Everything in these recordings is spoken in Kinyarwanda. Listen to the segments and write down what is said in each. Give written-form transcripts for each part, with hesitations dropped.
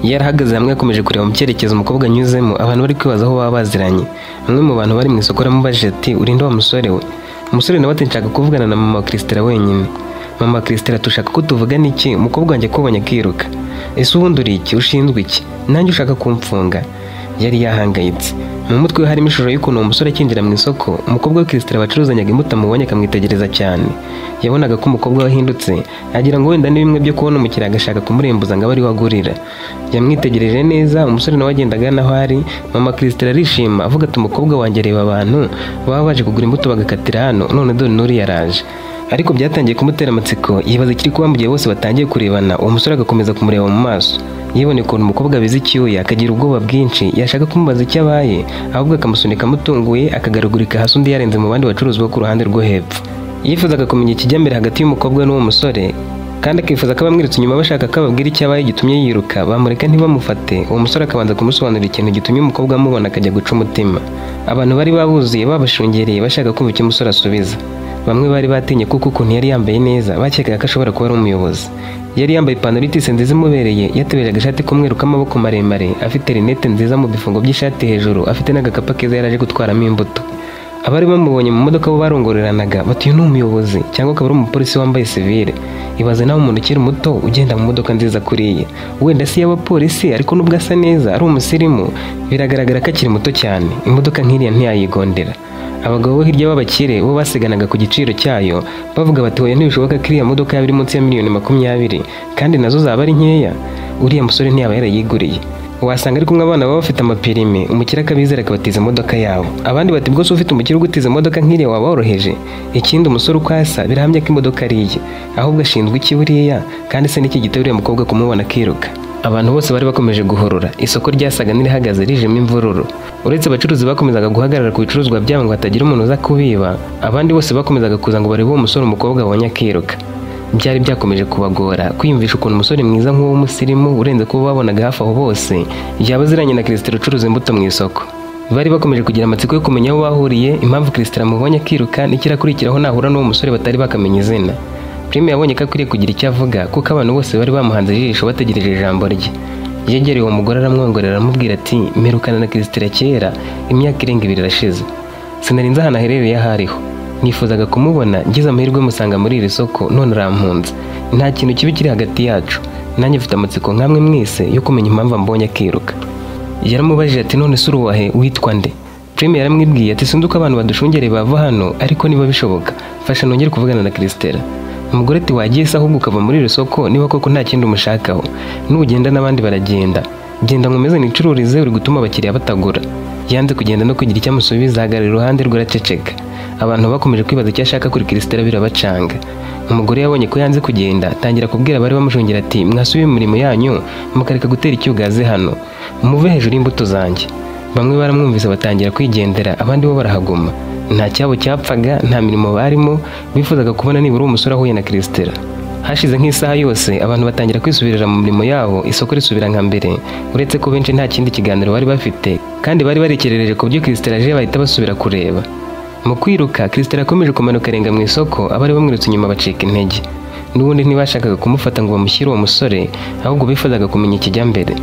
Yarahagaze hamwe akomeje kureba mu cyerekezo umukobwa anyuzemo. Abantu bari kwibaza aho baba baziranye. Umwe mu bantu bari mu isoko aramubajije ati urinde wa musore we? Umusore nawe ati nshaka kuvugana na mama wa Christella wenyine. Mama wa Christella tushaka ko tuvugana iki? Umukobwa wanjye akubonye akiruka. Ese ubundi uri iki? Ushinzwe iki? Nanjye ushaka kumfunga? Yari yahangayitse. Mu mutwe we harimo ishusho y'ukuntu uwo musore akinjira mu isoko, umukobwa wa Christella bacuruzanyaga imbuto amubonye akamwitegereza cyane. Yabonaga ko umukobwa we ahindutse, agira ngo wenda ni bimwe byo kubona umukiriya agashaka kumurembuza ngo abe ari we agurira. Yamwitegereje neza, umusore nawe agenda agana aho ari. Mama Christella arishima avuga ati umukobwa wanjye areba abantu baba baje kugura imbuto bagakatira hano, none dore n'uriya yaraje. Ariko byatangiye kumutera amatsiko, yibaza ikiri kuba mu gihe bose batangiye kurebana, uwo musore agakomeza kumureba mu maso. Yiboneye ukuntu umukobwa abize icyuya, akagira ubwoba bwinshi, yashaka kumubaza icyo abaye, ahubwo akamusunika amutunguye, akagaragurika hasi undi yarenze mu bandi bacuruzi bo ku ruhande rwo hepfo. Yifuzaga kumenya ikijya mbere hagati y'umukobwa n'uwo musore, kandi akifuza ko abamwirutse inyuma bashaka ko ababwira icyo abaye gitumye yiruka, bamureka ntibamufate. Uwo musore akabanza kumusobanurira ikintu gitumye umukobwa amubona akajya guca umutima. Abantu bari babuzuye babashungereye bashaka kumva icyo umusore asubiza. Bamwe bari batinye kuko ukuntu yari yambaye neza, bakekaga ko ashobora kuba ari umuyobozi. Yari yambaye ipantaro itise nziza imubereye, yatebeje agashati k'umweru k'amaboko maremare, afite rinete nziza mu bifungo by'ishati hejuru, afite n'agakapu keza yari aje gutwaramo imbuto. Abari bamubonye mu modoka bo barongoreranaga bati uyu ni umuyobozi cyangwa akaba ari umupolisi wambaye sivile. Ibaze nawe umuntu ukiri muto ugenda mu modoka nziza kuriya. Wenda si iy'abapolisi ariko nubwo asa neza ari umusirimu, biragaragara ko akiri muto cyane. Imodoka nk'iriya ntiyayigondera. Abagabo bo hirya b'abakire bo basiganaga ku giciro cyayo, bavuga bati hoya ntibishoboka ko iriya modoka yaba iri munsi ya miliyoni 20 kandi nazo zaba ari nkeya. Uriya musore ntiyaba yarayiguriye. Wasanga ari kumwe abana baba bafite amapirime, umukire akabizera akabatiza imodoka yabo. Abandi bati bwose ufite umukire ugutiza imodoka nk'iriya waba woroheje. Ikindi umusore uko asa birahamya ko imodoka ari iye. Ahubwo ashinzwe iki buriya? Kandi se n'iki giteye uriya mukobwa kumubona akiruka? Abantu bose bari bakomeje guhurura. Isoko ryasaga n'irihagaze rijemo imvururu. Uretse abacuruzi bakomezaga guhagarara ku bicuruzwa byabo ngo hatagira umuntu uza kubiba, abandi bose bakomezaga kuza ngo barebe uwo musore umukobwa abonye akiruka. Byari byakomeje kubagora kwiyumvisha ukuntu umusore mwiza nk'uwo w'umusirimu urenze kuba babonaga hafi aho bose yaba aziranye na Christella ucuruza imbuto mu isoko. Bari bakomeje kugira amatsiko yo kumenya aho bahuriye, impamvu Christella amubonye akiruka n'ikirakurikiraho nahura n'uwo musore batari bakamenya izina. Prime yabonye ko akwiriye kugira icyo avuga kuko abantu bose bari bamuhanze ijisho bategereje ijambo rye. Yegereye uwo mugore aramwongorera aramubwira ati mperukana na Christella kera, imyaka irenga 2 irashize. Sinari nzi ahantu aherereye aho ariho. Nifuzaga kumubona, ngize amahirwe musanga muri iri soko none arampunze. Nta kintu kibi kiri hagati yacu. Nanjye mfite amatsiko nkamwe mwese yo kumenya impamvu ambonye akiruka. Yaramubajije ati none se uruwahe witwa nde? Prime yaramwibwiye ati sinzi uko abantu badushungereye bava hano, ariko niba bishoboka fasha nongere kuvugana na Christella. Umugore ati wagiye se ahubwo ukava muri iri soko niba koko nta kindi umushakaho. Nugenda n'abandi baragenda. Genda nkomeze nicururize uri gutuma abakiriya batagura. Yanze kugenda no kugira icyo amusubiza, ahagarara iruhande rwe araceceka. Abantu bakomeje kwibaza icyo ashaka kuri Christella birabacanga. Umugore yabonye ko yanze kugenda, atangira kubwira abari bamushungera ati mwasubiye mu mirimo yanyu mukareka gutera icyugaze hano, muve hejuru y'imbuto zanjye. Bamwe baramwumvise batangira kwigendera, abandi bo barahaguma. Nta cyabo cyapfaga, nta mirimo barimo, bifuzaga kubona nibura uwo musore ahuye na Christella. Hashize nk'isaha yose abantu batangira kwisubirira mu mirimo yabo, isoko risubira nka mbere, uretse ko benshi nta kindi kiganiro bari bafite, kandi bari barekerereje ku byo Christella aje bahita basubira kureba. Mu kwiruka Christella akomeje kumanuka arenga mu isoko, abari bamwirutse inyuma bacika intege. N'ubundi ntibashakaga kumufata ngo bamushyire uwo musore, ahubwo bifuzaga kumenya ikijya mbere.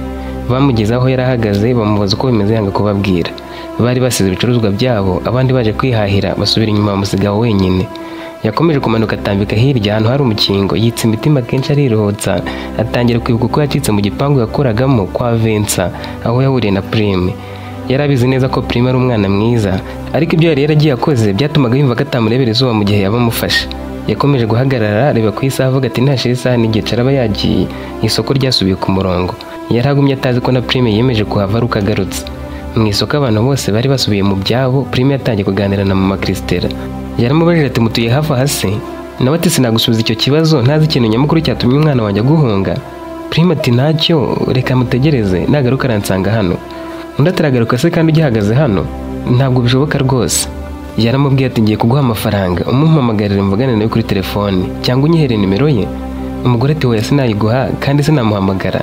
Bamugeze aho yari ahagaze bamubaza uko bimeze yanga kubabwira. Bari basize ibicuruzwa byabo, abandi baje kwihahira basubira inyuma bamusiga aho wenyine. Yakomeje kumanuka atambika hirya ahantu hari umukingo, yitsa imitima kenshi ariruhutsa, atangira kwibuka uko yacitse mu gipangu yakoragamo kwa Vincent, aho yahuriye na Prime. Yari abizi neza ko Prime ari umwana mwiza, ariko ibyo yari yaragiye akoze byatumaga yumva ko atamurebera izuba mu gihe yaba amufashe. Yakomeje guhagarara areba ku isaha avuga ati ntashira isaha n'igice araba yagiye. Isoko ryasubiye ku murongo. Yari agumye atazi ko na Prime yemeje kuhava ari uko agarutse. Mu isoko abantu bose bari basubiye mu byabo, Prime yatangiye kuganira na mama Christella. Yaramubajije ati mutuye hafi aha se? Nawe ati sinagusubiza icyo kibazo, ntazi ikintu nyamukuru cyatumye umwana wanjye aguhunga. Prime ati ntacyo, reka mutegereze, nagaruka aransanga hano. Undi ataragaruka se kandi ugihagaze hano? Ntabwo bishoboka rwose. Yaramubwiye ati ngiye kuguha amafaranga, umumpamagarire mvugane nawe kuri telefone, cyangwa unyihere nimero ye. Umugore ati oya sinayiguha kandi sinamuhamagara.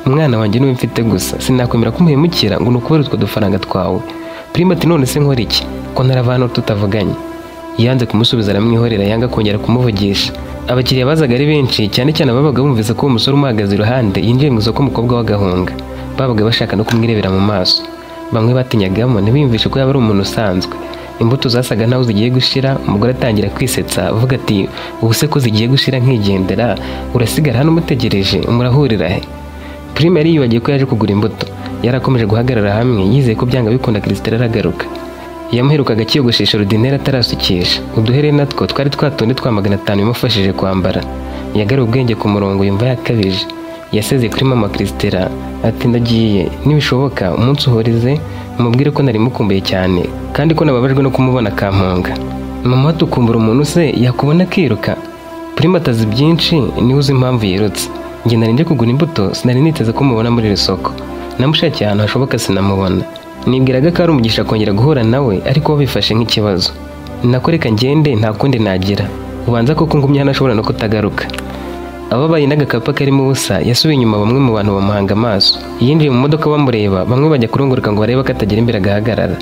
Umwana wanjye niwe mfite gusa, sinakwemera kumuhemukira ngo ni ukubera utwo dufaranga twawe. Prime ati none se nkora iki? Ko ntarava hano tutavuganye. Yanze kumusubiza aramwihorera, yanga kongera kumuvugisha. Abakiriya bazaga ari benshi, cyane cyane ababaga bumvise ko uwo musore umuhagaze iruhande yinjiye mu isoko umukobwa w'agahunga. Babaga bashaka no kumwirebera mu maso. Bamwe batinyagamo ntibiyumvishe ko yaba ari umuntu usanzwe. Imbuto zasaga naho zigiye gushira, umugore atangira kwisetsa avuga ati ubu se ko zigiye gushira nkigendera, urasigara hano umutegereje, murahurira he? Prime yari yibagiwe ko yaje kugura imbuto. Yarakomeje guhagarara hamwe yizeye ko byanga bikunda Christelle aragaruka. Yamuherukaga akiyogoshesha ordinaire atarasukisha. Uduherena natwo twari twatundi twa 500 bimufashije kwambara. Yagaruye ubwenge ku murongo yumva yakabije. Yasezeye kuri mama Christelle ati ndagiye, nibishoboka umunsi uhorize mubwire ko nari mukumbuye cyane kandi ko nababajwe no kumubona akampunga. Mama atukumbura umuntu se yakubona akiruka. Prime atazi byinshi niwe uzi impamvu yirutse. Njye nari nje kugura imbuto, sinari niteze ko mubona muri iri soko. Namushakiye ahantu hashoboka sinamubona. Nibwiraga ko ari umugisha kongera guhura nawe, ariko bifashe nk'ikibazo. Nakoreka ngende nta kundi nagira. Ubanza koko ngumye hano ashobora no kutagaruka. Ababaye n'agakapa karimo ubusa, yasubiye inyuma bamwe mu bantu bamuhanga amaso. Yinjiye mu modoka bamureba, bamwe bajya kurunguruka ngo barebe ko atagera imbere agahagarara.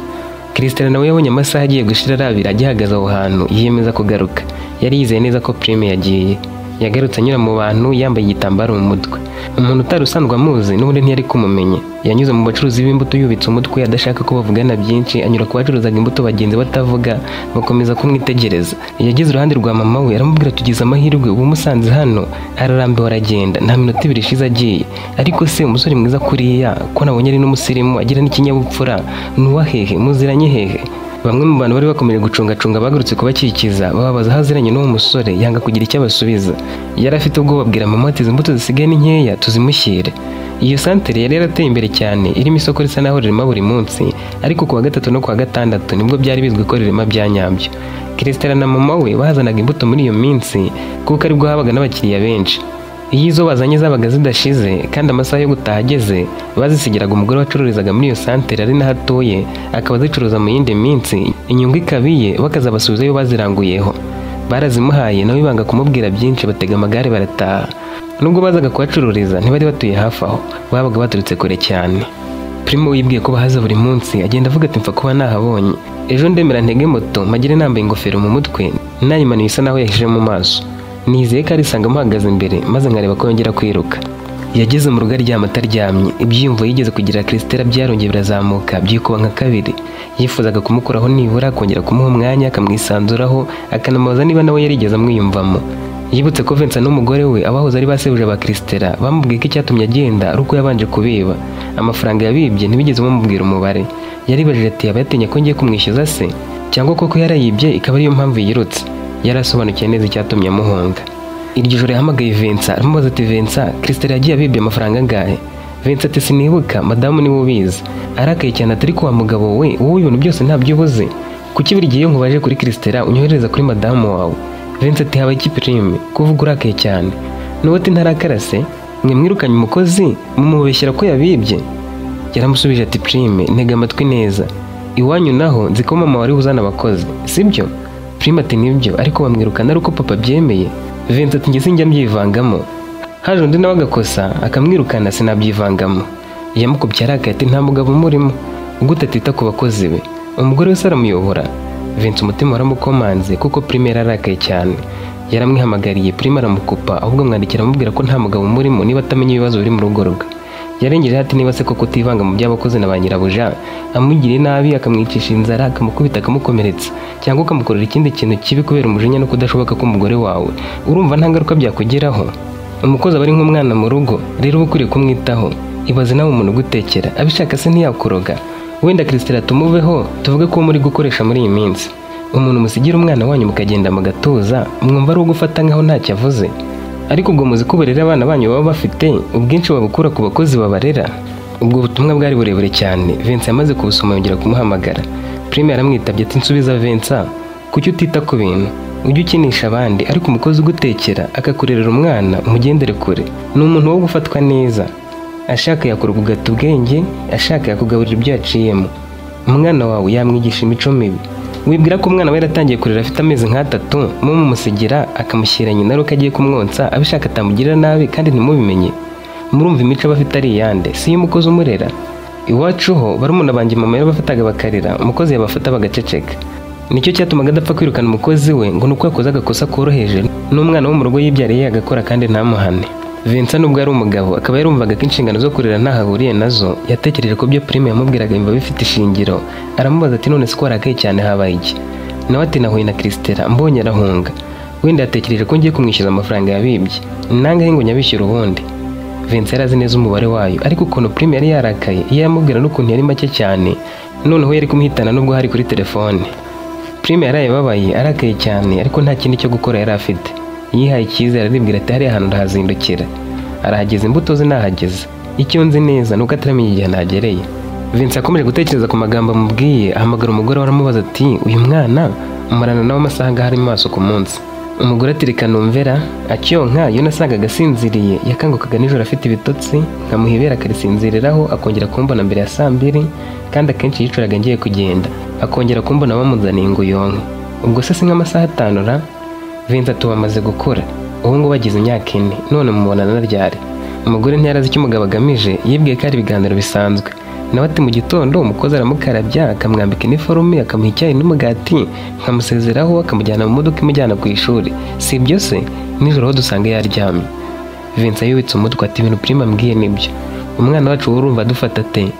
Christelle nawe yabonye amasaha agiye gushira arabira agihagaze aho hantu, yiyemeza kugaruka. Yari yizeye neza ko Prime yagiye. Yagarutse anyura mu bantu yambaye igitambaro mu mutwe. Umuntu utari usanzwe amuzi n'ubundi ntiyari kumumenya. Yanyuze mu bacuruzi b'imbuto yubitse umutwe adashaka ko bavugana byinshi, anyura ku bacuruzaga imbuto bagenzi batavuga, bakomeza kumwitegereza. Yageze iruhande rwa mama we aramubwira tugize amahirwe ubu musanze hano, ararambiwe aragenda, nta minota ibiri ishize agiye. Ariko se umusore mwiza kuriya ko nabonye ari n'umusirimu agira n'ikinyabupfura, nuwa hehe muziranye hehe? Bamwe mu bantu bari bakomeje gucungacunga bagarutse kubakikiza, bababaza aho aziranye n'uwo musore, yanga kugira icyo abasubiza. Yari afite ubwoba abwira mama ati izi mbuto zisigaye ni nkeya tuzimushyire. Iyo santere yari yarateye imbere cyane, irimo isoko risa naho rirema buri munsi, ariko kuwa gatatu no kuwa gatandatu nibwo byari bizwi ko rirema bya nyabyo. Christelle na mama we bazanaga imbuto muri iyo minsi kuko aribwo habaga n'abakiriya benshi. Iyo izo bazanye zabaga zidashize kandi amasaha yo gutaha ageze, bazisigiraga umugore wacururizaga muri iyo santere ari naho atuye, akaba azicuruza mu yindi minsi, inyungu ikabiye bakazabasubizayo baziranguyeho. Barazimuhaye nawe banga kumubwira byinshi, batega amagare barataha. Nubwo bazaga kuhacururiza ntibari batuye hafi aho, babaga baturutse kure cyane. Primo yibwiye ko bahaza buri munsi, agenda avuga ati mfa kuba nahabonye. Ejo ndemera ntege moto, mpagire nambaye ingofero mu mutwe, nayimanuye isa naho yahishe mu maso. Nizeye ko arisanga amuhagaze imbere maze nkareba ko yongera kwiruka. Yageze mu rugo aryama ataryamye, ibyiyumvo yigeze kugira Christelle byarongeye birazamuka byikuba nka kabiri. Yifuzaga kumukuraho nibura akongera kumuha umwanya akamwisanzuraho, akanamubaza niba nawe yarigeze amwiyumvamo. Yibutse ko Vincent n'umugore we abahoze ari basebuje ba Christelle bamubwiye ko icyatumye agenda ari uko yabanje kubiba. Amafaranga yabibye ntibigeze bamubwira umubare. Yaribajije ati yaba yatinye ko ngiye kumwishyuza se, cyangwa koko yarayibye ikaba ariyo mpamvu yirutse. Yarasobanukiwe neza icyatumye amuhunga. Iryo joro yahamagaye Vincent aramubaza ati Vincent, Christelle yagiye abibye amafaranga angahe? Vincent ati sinibuka, madamu niwe ubizi. Arakaye cyane ati ariko wa mugabo we, wowe ibintu byose ntabyo ubuze. Kuki buri gihe nkubaje kuri Christelle unyohereza kuri madamu wawe? Vincent ati habaye iki Prime, kuvuga urakaye cyane. Nuwo ati ntarakarase, mwe mwirukanye umukozi mumubeshyera ko yabibye. Yaramusubije ati Prime, ntega amatwi neza. Iwanyu naho nzi ko mama wari uzana abakozi, sibyo? Prime ati nibyo, ariko bamwirukana ari uko papa abyemeye. Vincent ati njye sinjya mbyivangamo. Haje undi nawe agakosa akamwirukana sinabyivangamo. Yamukubye arakaye ati nta mugabo umurimo, gute atita ku bakozi be? Umugore wese aramuyobora. Vincent umutima waramukomanze kuko Prime yararakaye cyane. Yaramwihamagariye Prime aramukupa, ahubwo amwandikira amubwira ko nta mugabo umurimo niba atamenya ibibazo biri mu rugo rwe. Yarengeje ati niba se koko utivanga mu by'abakozi na ba nyirabuja, amugiriye nabi akamwicisha inzara, akamukubita akamukomeretsa, cyangwa ukamukorera ikindi kintu kibi kubera umujinya no kudashoboka k'umugore wawe, urumva nta ngaruka byakugeraho? Umukozi aba ari nk'umwana mu rugo, rero uba ukwiriye kumwitaho. Ibaze nawe umuntu ugutekera, abishaka se ntiyakuroga. Wenda Christelle tumuveho, tuvuge ko muri gukoresha muri iyi minsi. Umuntu musigira umwana wanyu mukagenda mugatuza, mwumva ari ugufata nkaho ntacyo avuze. Ariko ubwo muzi ko uburere abana banyu baba bafite, ubwinshi babukura ku bakozi babarera. Ubwo butumwa bwari burebure cyane, Vincent yamaze kubusoma yongera kumuhamagara. Prime yaramwitabye ati nsubiza Vincent, kuki utita ku bintu? Ujye ukinisha abandi, ariko umukozi ugutekera akakurerera umwana umugendere kure. Ni umuntu wo gufatwa neza. Ashaka yakurugata ubwenge, ashaka yakugaburira ibyo yaciyemo. Umwana wawe yamwigisha imico mibi. Wibwira ko umwana we yaratangiye kurira afite amezi nk'atatu, mumumusigira akamushyira nyina ari uko agiye kumwonsa, abishaka atamugirira nabi kandi ntimubimenye. Murumva imico aba afite ari iyande, si iy'umukozi umurera. Iwacu ho barumuna banjye mama yarabafataga bakarira, umukozi yabafata bagaceceka. Nicyo cyatumaga adapfa kwirukana umukozi we ngo nuko yakoze agakosa koroheje, N'umwana wo mu rugo yibyariye agakora kandi ntamuhane. Vincent nubwo ari umugabo akaba yarumvaga ko inshingano zo kurera ntaho ahuriye nazo, yatekereje ko byo Prime yamubwiraga yumva bifite ishingiro. Aramubaza ati none se ko warakaye cyane habaye iki? Nawe ati nahuye na Christella mbonye arahunga. Wenda yatekereje ko ngiye kumwishyuza amafaranga yabibye, nangahe ngo nyabishyure ubundi. Vincent yari azi neza umubare wayo, ariko ukuntu Prime yari yarakaye iyo yamubwira n'ukuntu yari make cyane, noneho yari kumuhitana nubwo hari kuri telefone. Prime yaraye ababaye arakaye cyane, ariko nta kindi cyo gukora yari afite. Yihaye icyizere aribwira ati hariya hantu ndahazindukira. Arahageze imbuto ze nahageze. Icyo nzi neza nuko ataramenya igihe nagereye. Vincent yakomeje gutekereza ku magambo amubwiye, ahamagara umugore we aramubaza ati uyu mwana umarana nawe amasaha angahe ari maso ku munsi? Umugore ati reka numvera. Akiyonka iyo nasangaga asinziriye yakangukaga nijoro afite ibitotsi, nkamuha ibere akarisinziriraho, akongera kumbona mbere ya saa 2, kandi akenshi yicuraga ngiye kugenda, akongera kumbona bamuzaniye ngo yonke. Ubwo se si nk'amasaha 5 ra? Vincent ati bamaze gukura, ubu ngubu agize imyaka 4, none mubonana ryari? Umugore ntiyarazi icyo umugabo agamije, yibwiye ko ari ibiganiro bisanzwe. Nawe ati mu gitondo umukozi aramukarabya, akamwambika iniforume, akamuha icyayi n'umugati, nkamusezeraho, akamujyana mu modoka imujyana ku ishuri. Si ibyo se? Nijoro aho dusanga yaryamye. Vincent yubitse umutwe ati ibintu Prime ambwiye nibyo. Umwana wacu urumva dufata ate?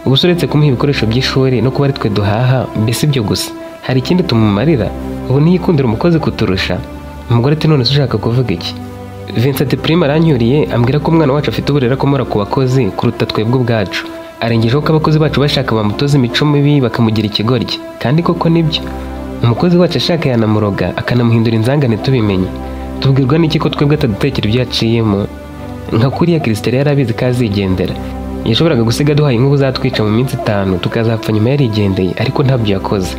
Ubu se uretse kumuha ibikoresho by'ishuri no kuba ari twe duhaha, mbese ibyo gusa, hari ikindi tumumarira? Ubu ntiyikundira umukozi kuturusha? Umugore ati none se ushaka kuvuga iki? Vincent ati Prime aranyuriye ambwira ko umwana wacu afite uburere akomora ku bakozi kuruta twebwe ubwacu. Arengejeho ko abakozi bacu bashaka bamutoza imico mibi bakamugira ikigoryi, kandi koko nibyo. Umukozi wacu ashaka yanamuroga akanamuhindura inzangane tubimenye. Tubwirwa n'iki ko twebwe atadutekera ibyo yaciyemo? Nka kuriya Christelle yari abizi ko azigendera. Yashoboraga gusiga duhaye inkubu zatwica mu minsi 5 tukazapfa nyuma yarigendeye, ariko ntabyo yakoze.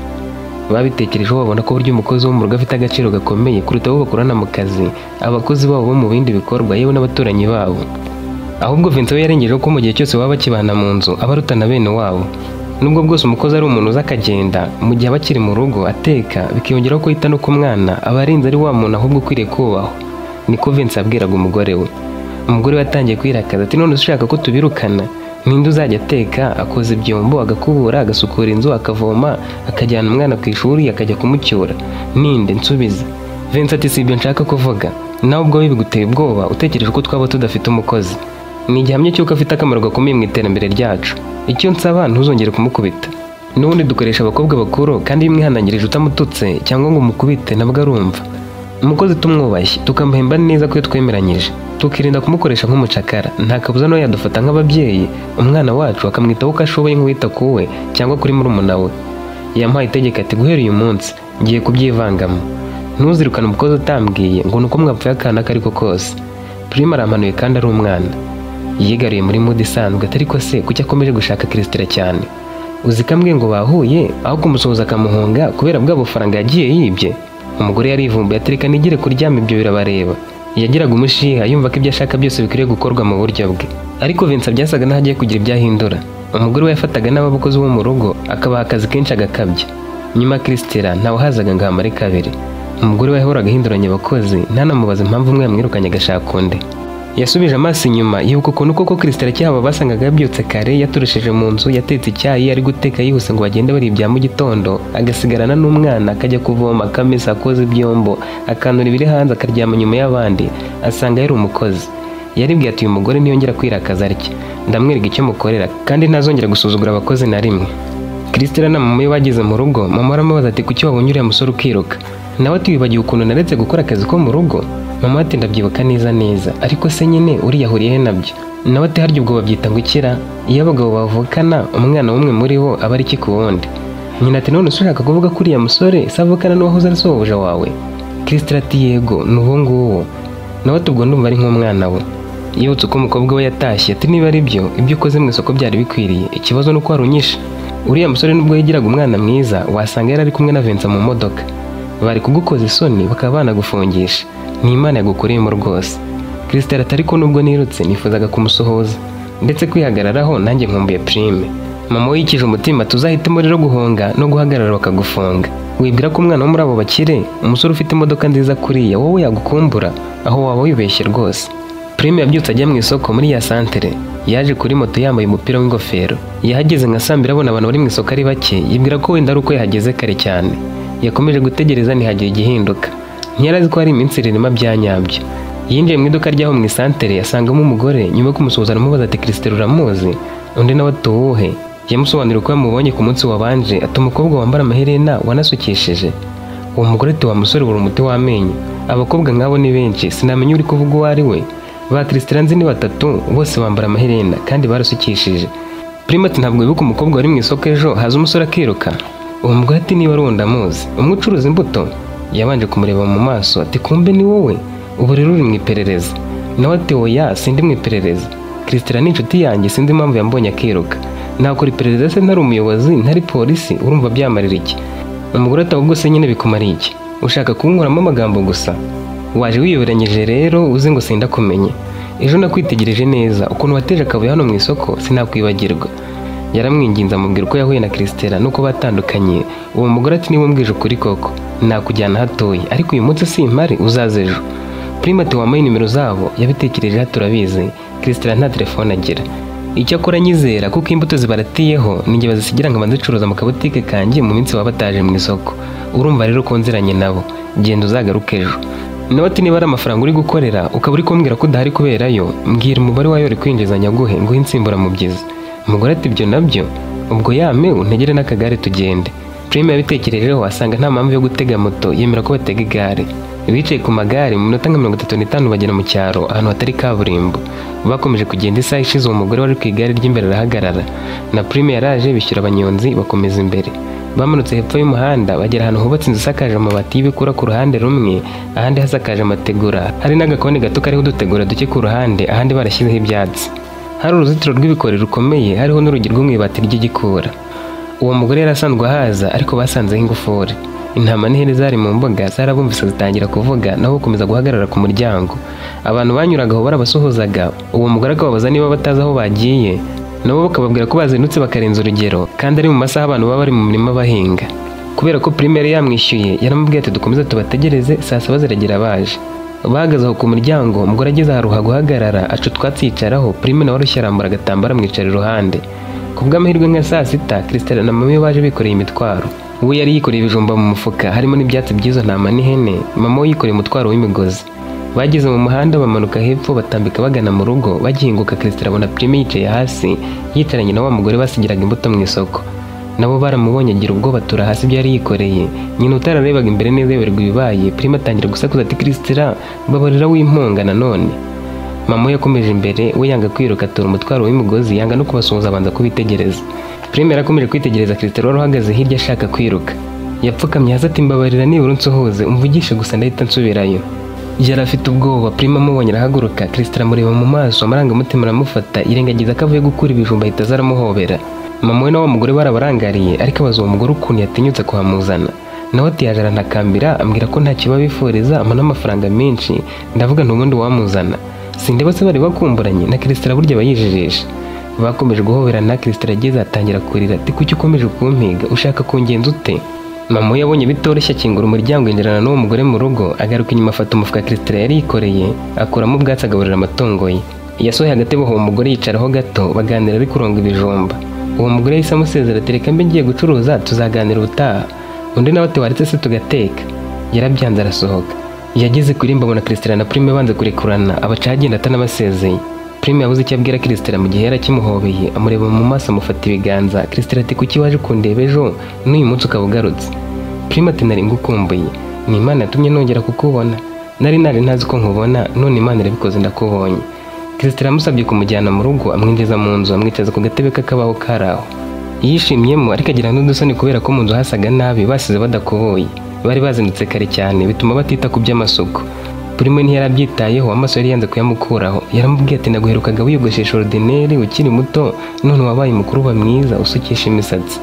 Babitekerejeho babona ko buryo umukozi wo mu rugo afite agaciro gakomeye kuruta abo bakorana mu kazi, abakozi babo bo mu bindi bikorwa, yewe n'abaturanyi babo. Ahubwo Vincent we yarengejeho ko mu gihe cyose baba bakibana mu nzu aba arutana bene wabo. Nubwo bwose umukozi ari umuntu uza akagenda, mu gihe aba akiri mu rugo ateka, bikiyongeraho ko yita no ku mwana, aba arinze ari wa muntu ahubwo ukwiriye kubahwa. Niko Vincent yabwiraga umugore we. Umugore we yatangiye kwirakaza ati none ushaka ko tubirukana? Ninde uzajya ateka, akoza ibyombo, agakubura, agasukura inzu, akavoma, akajyana umwana ku ishuri, akajya kumucyura? Ninde? Nsubiza. Vincent ati si ibyo nshaka kuvuga. Nawe ubwo biguteye ubwoba utekereje ko twaba tudafite umukozi. Ni igihamya cy'uko afite akamaro gakomeye mu iterambere ryacu. Icyo nsaba ntuzongere kumukubita. N'ubundi dukoresha abakobwa bakuru, kandi iyo umwihanangirije utamututse cyangwa ngo umukubite nabwo arumva. Umukozi tumwubashye, tukamuhemba neza ko iyo twemeranyije, tukirinda kumukoresha nk'umucakara, nta kabuza nawe yadufata nk'ababyeyi, umwana wacu akamwitaho uko ashoboye nk'uwita ku we cyangwa kuri murumuna we. Yamuhaye itegeko ati guhera uyu munsi ngiye kubyivangamo. Ntuzirukane umukozi utambwiye ngo nuko mwapfuye akana ako ariko kose. Prime arampanuye kandi ari umwana. Yigaruye muri mood isanzwe, ariko se kuki akomeje gushaka Christelle cyane? Uzi kambwiye ngo bahuye aho kumusuhuza akamuhunga kubera bwa bufaranga yagiye yibye. Umugore yarivumbuye ati reka nigire kuryama ibyo birabareba. Yagiraga umushiha yumva ko ibyo ashaka byose bikwiriye gukorwa mu buryo bwe. Ariko Vincent byasaga n'aho agiye kugira ibyo ahindura. Umugore we yafataga n'abakozi bo mu rugo akabaha akazi kenshi agakabya. Nyuma Christelle ntawe hazaga ngo ahamare kabiri. Umugore we yahoraga ahinduranya abakozi, ntanamubaze impamvu umwe yamwirukanye agashaka undi. Yasubije amaso inyuma yibuka ukuntu koko Christelle akihaba basangaga yabyutse kare, yaturishije mu nzu, yatetse icyayi, ari guteka yihuse ngo bagende bari ibya mu gitondo, agasigarana n'umwana, akajya kuvoma, akamesa, akoza ibyombo, akanura ibiri hanze, akaryama nyuma y'abandi, asanga yari umukozi. Yaribwiye ati uyu mugore ntiyongera kwirakaza atya, ndamwereka icyo mukorera kandi ntazongera gusuzugura abakozi na rimwe. Christelle na mama we bageze mu rugo, mama aramubaza ati kuki wabonye uriya musore ukiruka? Nawe ati wibagiwe ukuntu naretse gukora akazi ko mu rugo? Mama ati ndabyibuka neza neza, ariko se nyine uriya ahuriye he nabyo? Nawe ati harya ubwo babyita ngo ikira? Iyo abagabo bavukana umwana w'umwe muri bo aba ari iki ku wundi? Nyina ati none ushaka kuvuga ko uriya musore se avukana n'uwahoze ari sobuja wawe? Christelle ati yego ni uwo nguwo. Nawe ati ubwo ndumva ari nk'umwana we. Yibutse uko umukobwa we yatashye ati niba ari byo, ibyo ukoze mu isoko byari bikwiriye, ikibazo ni uko wari unyishe. Uriya musore nubwo yigiraga umwana mwiza, wasanga yari ari kumwe na Vincent mu modoka. Bari kugukoza isoni bakaba banagufungisha. Ni Imana yagukoreyemo rwose. Christelle ati ariko nubwo nirutse nifuzaga kumusuhuza, ndetse kwihagararaho nanjye nkumbuye Prime. Mama we yikije umutima tuzahitemo rero guhunga no guhagarara bakagufunga. Wibwira ko umwana wo muri abo bakire, umusore ufite imodoka nziza kuriya, wowe yagukumbura? Aho waba wibeshye rwose. Prime yabyutse ajya mu isoko muri ya santere. Yaje kuri moto yambaye umupira w'ingofero. Yahageze nka saa 2 abona abantu bari mu isoko ari bake, yibwira ko wenda ari uko yahageze kare cyane. Yakomeje gutegereza ntihagire igihinduka. Ntiyari azi ko hari iminsi rirema bya nyabyo. Yinjiye mu iduka ryaho mu isantere asangamo umugore, nyuma yo kumusuhuza aramubaza ati Christelle uramuzi? Undi nawe ati uwuhe? Yamusobanuriye uko yamubonye ku munsi wabanje, ati umukobwa wambara amaherena wanasukishije. Uwo mugore ati wa musore buri umuti w'amenyo, abakobwa nk'abo ni benshi, sinamenya uri kuvuga uwo ari we. Ba Christelle nzi ni batatu, bose bambara amaherena kandi barasukishije. Prime ati ntabwo wibuka umukobwa wari mu isoko ejo haza umusore akiruka? Uwo mugore ati niba ari uwo ndamuzi, umwe ucuruza imbuto. Yabanje kumureba mu maso ati kumbe ni wowe, ubu rero uri mu iperereza. Nawe ati oya sindi mu iperereza, Christelle ni inshuti yanjye, sinzi impamvu yambonye akiruka. Nakora iperereza se ntari umuyobozi, ntari polisi, urumva byamarira iki? Umugore ati ahubwo se nyine bikumariye iki? Ushaka kunkuramo amagambo gusa? Waje wiyoberanyije rero uzi ngo sindakumenye. Ejo nakwitegereje neza ukuntu wateje akavuyo hano mu isoko, sinakwibagirwa. Yaramwinginze amubwira uko yahuye na Christelle nuko batandukanye. Uwo mugore ati niba umbwije ukuri koko nakujyana hatoye, ariko uyu munsi simpari, uzaze ejo. Prime ati wampaye nimero zabo? Yabitekereje turabizi, Christelle nta telefone agira. Icyakora nyizera kuko imbuto zibaratiyeho ninjye bazisigira nkaba nzicuruza mu kabutike kanjye mu minsi baba bataje mu isoko. Urumva rero ko nziranye nabo, genda uzagaruke ejo. Nawe ati niba ari amafaranga uri gukorera ukaba uri kumbwira ko udahari kuberayo, mbwira umubare wayo uri kwinjiza nyaguhe nguhe insimburamubyizi. Umugore ati ibyo nabyo ubwo yame untegere n'akagare tugende. Prime yabitekerejeho asanga nta mpamvu yo gutega moto, yemera ko batega igare. Bicaye ku magare mu minota nka 35 bagera mu cyaro ahantu hatari kaburimbo. Bakomeje kugenda isaha ishize, uwo mugore wari ku igare ry'imbere arahagarara. Na Prime yaraje bishyura abanyonzi bakomeza imbere. Bamanutse hepfo y'umuhanda bagera ahantu hubatse inzu isakaje amabati y'ibikura ku ruhande rumwe, ahandi hasakaje amategura. Hari n'agakoni gato kariho udutegura duke ku ruhande, ahandi barashyizeho ibyatsi. Hari uruzitiro rw'ibikori rukomeye, hariho n'urugi rwo mu ibati ry'igikura. Uwo mugore yari asanzwe ahaza, ariko basanzeho ingufuri. Intama n'ihene zari mu mbuga zarabumvise zitangira kuvuga, naho bakomeza guhagarara ku muryango. Abantu banyuraga aho barabasuhuzaga, uwo mugore akababaza niba batazi aho bagiye, nabo bakababwira ko bazindutse bakarenza urugero, kandi ari mu masaha abantu baba bari mu mirima bahinga. Kubera ko Prime yari yamwishyuye, yaramubwiye ati dukomeze tubategereze, saa saba ziragera baje. Bahagaze aho ku muryango, umugore ageze aharuha guhagarara, aca utwatsi yicaraho, Prime nawe arushye arambura agatambaro amwicara iruhande. Ku bw'amahirwe nka saa sita, Christelle na mama we baje bikoreye imitwaro. We yari yikoreye ibijumba mu mufuka harimo n'ibyatsi by'izo ntama n'ihene, mama we yikoreye umutwaro w'imigozi. Bageze mu muhanda bamanuka hepfo batambika bagana mu rugo, bagihinguka Christelle abona Prime yicaye hasi, yicaranye na wa mugore basigiraga imbuto mu isoko. Nabo baramubonye agira ubwoba atura hasi ibyo yari yikoreye. Nyina utararebaga imbere neza yoberwa ibibaye, Prime atangira gusakuza ati Christelle babarira w'impunga nanone. Mama we yakomeje imbere, we yanga kwiruka atura umutwaro w'imigozi, yanga no kubasuhuza abanza kubitegereza. Prime yarakomeje kwitegereza Christelle wari uhagaze hirya ashaka kwiruka. Yapfukamye hasi ati mbabarira nibura unsuhuze, umvugishe gusa ndahita nsubirayo. Yari afite ubwoba, Prime amubonye arahaguruka, Christelle amureba mu maso, amarangamutima aramufata, yirengagiza ko avuye gukura ibijumba ahita aza aramuhobera. Mama we na wa mugore barabarangariye, ariko abaza uwo mugore ukuntu yatinyutse kuhamuzana. Nawe ati yaje arantakambira, ambwira ko ntacyo babifuriza, ampa n'amafaranga menshi, ndavuga ntubundi wamuzana. Sindeba se bari bakumburanye, na Christelle burya bayijijisha. Bakomeje guhoberana, Christelle ageze atangira kurira ati kuki ukomeje kumpiga, ushaka kungenza ute? Mama we yabonye bitoroshye akingura umuryango yinjirana n'uwo mugore mu rugo, agaruka inyuma afata umufuka Christelle yari yikoreye, akuramo ubwatsi agaburira amatungo ye. Yasohoye agatebo uwo mugore yicaraho gato, baganira ari kuronga ibijumba. Uwo mugore yahise amusezera ati reka mbe ngiye gucuruza, tuzaganira ubutaha. Undi nawe ati waretse se tugateka. Yarabyanze arasohoka. Yageze ku irembo abona Christelle na Prime banze kurekurana, abaca agenda atanabasezeye. Prime yabuze icyo abwira Christelle mu gihe yari akimuhobeye, amureba mu maso amufata ibiganza. Christelle ati kuki waje kundeba ejo n'uyu munsi ukaba ugarutse? Prime ati nari ngukumbuye, ni Imana yatumye nongera kukubona, nari nari ntazi ko nkubona, none Imana irabikoze ndakubonye. Christelle amusabye kumujyana mu rugo, amwinjiza mu nzu, amwicaza ku gatebe k'akabaho kari aho. Yishimyemo ariko agira n'udusoni kubera ko mu nzu hasaga nabi, basize badakubuye. Bari bazindutse kare cyane bituma batita ku by'amasuku. Prime ntiyarabyitayeho, amaso yari yanze kuyamukuraho. Yaramubwiye ati naguherukaga wiyogoshesha ordinaire ukiri muto, none wabaye mukuru uba mwiza usukisha imisatsi.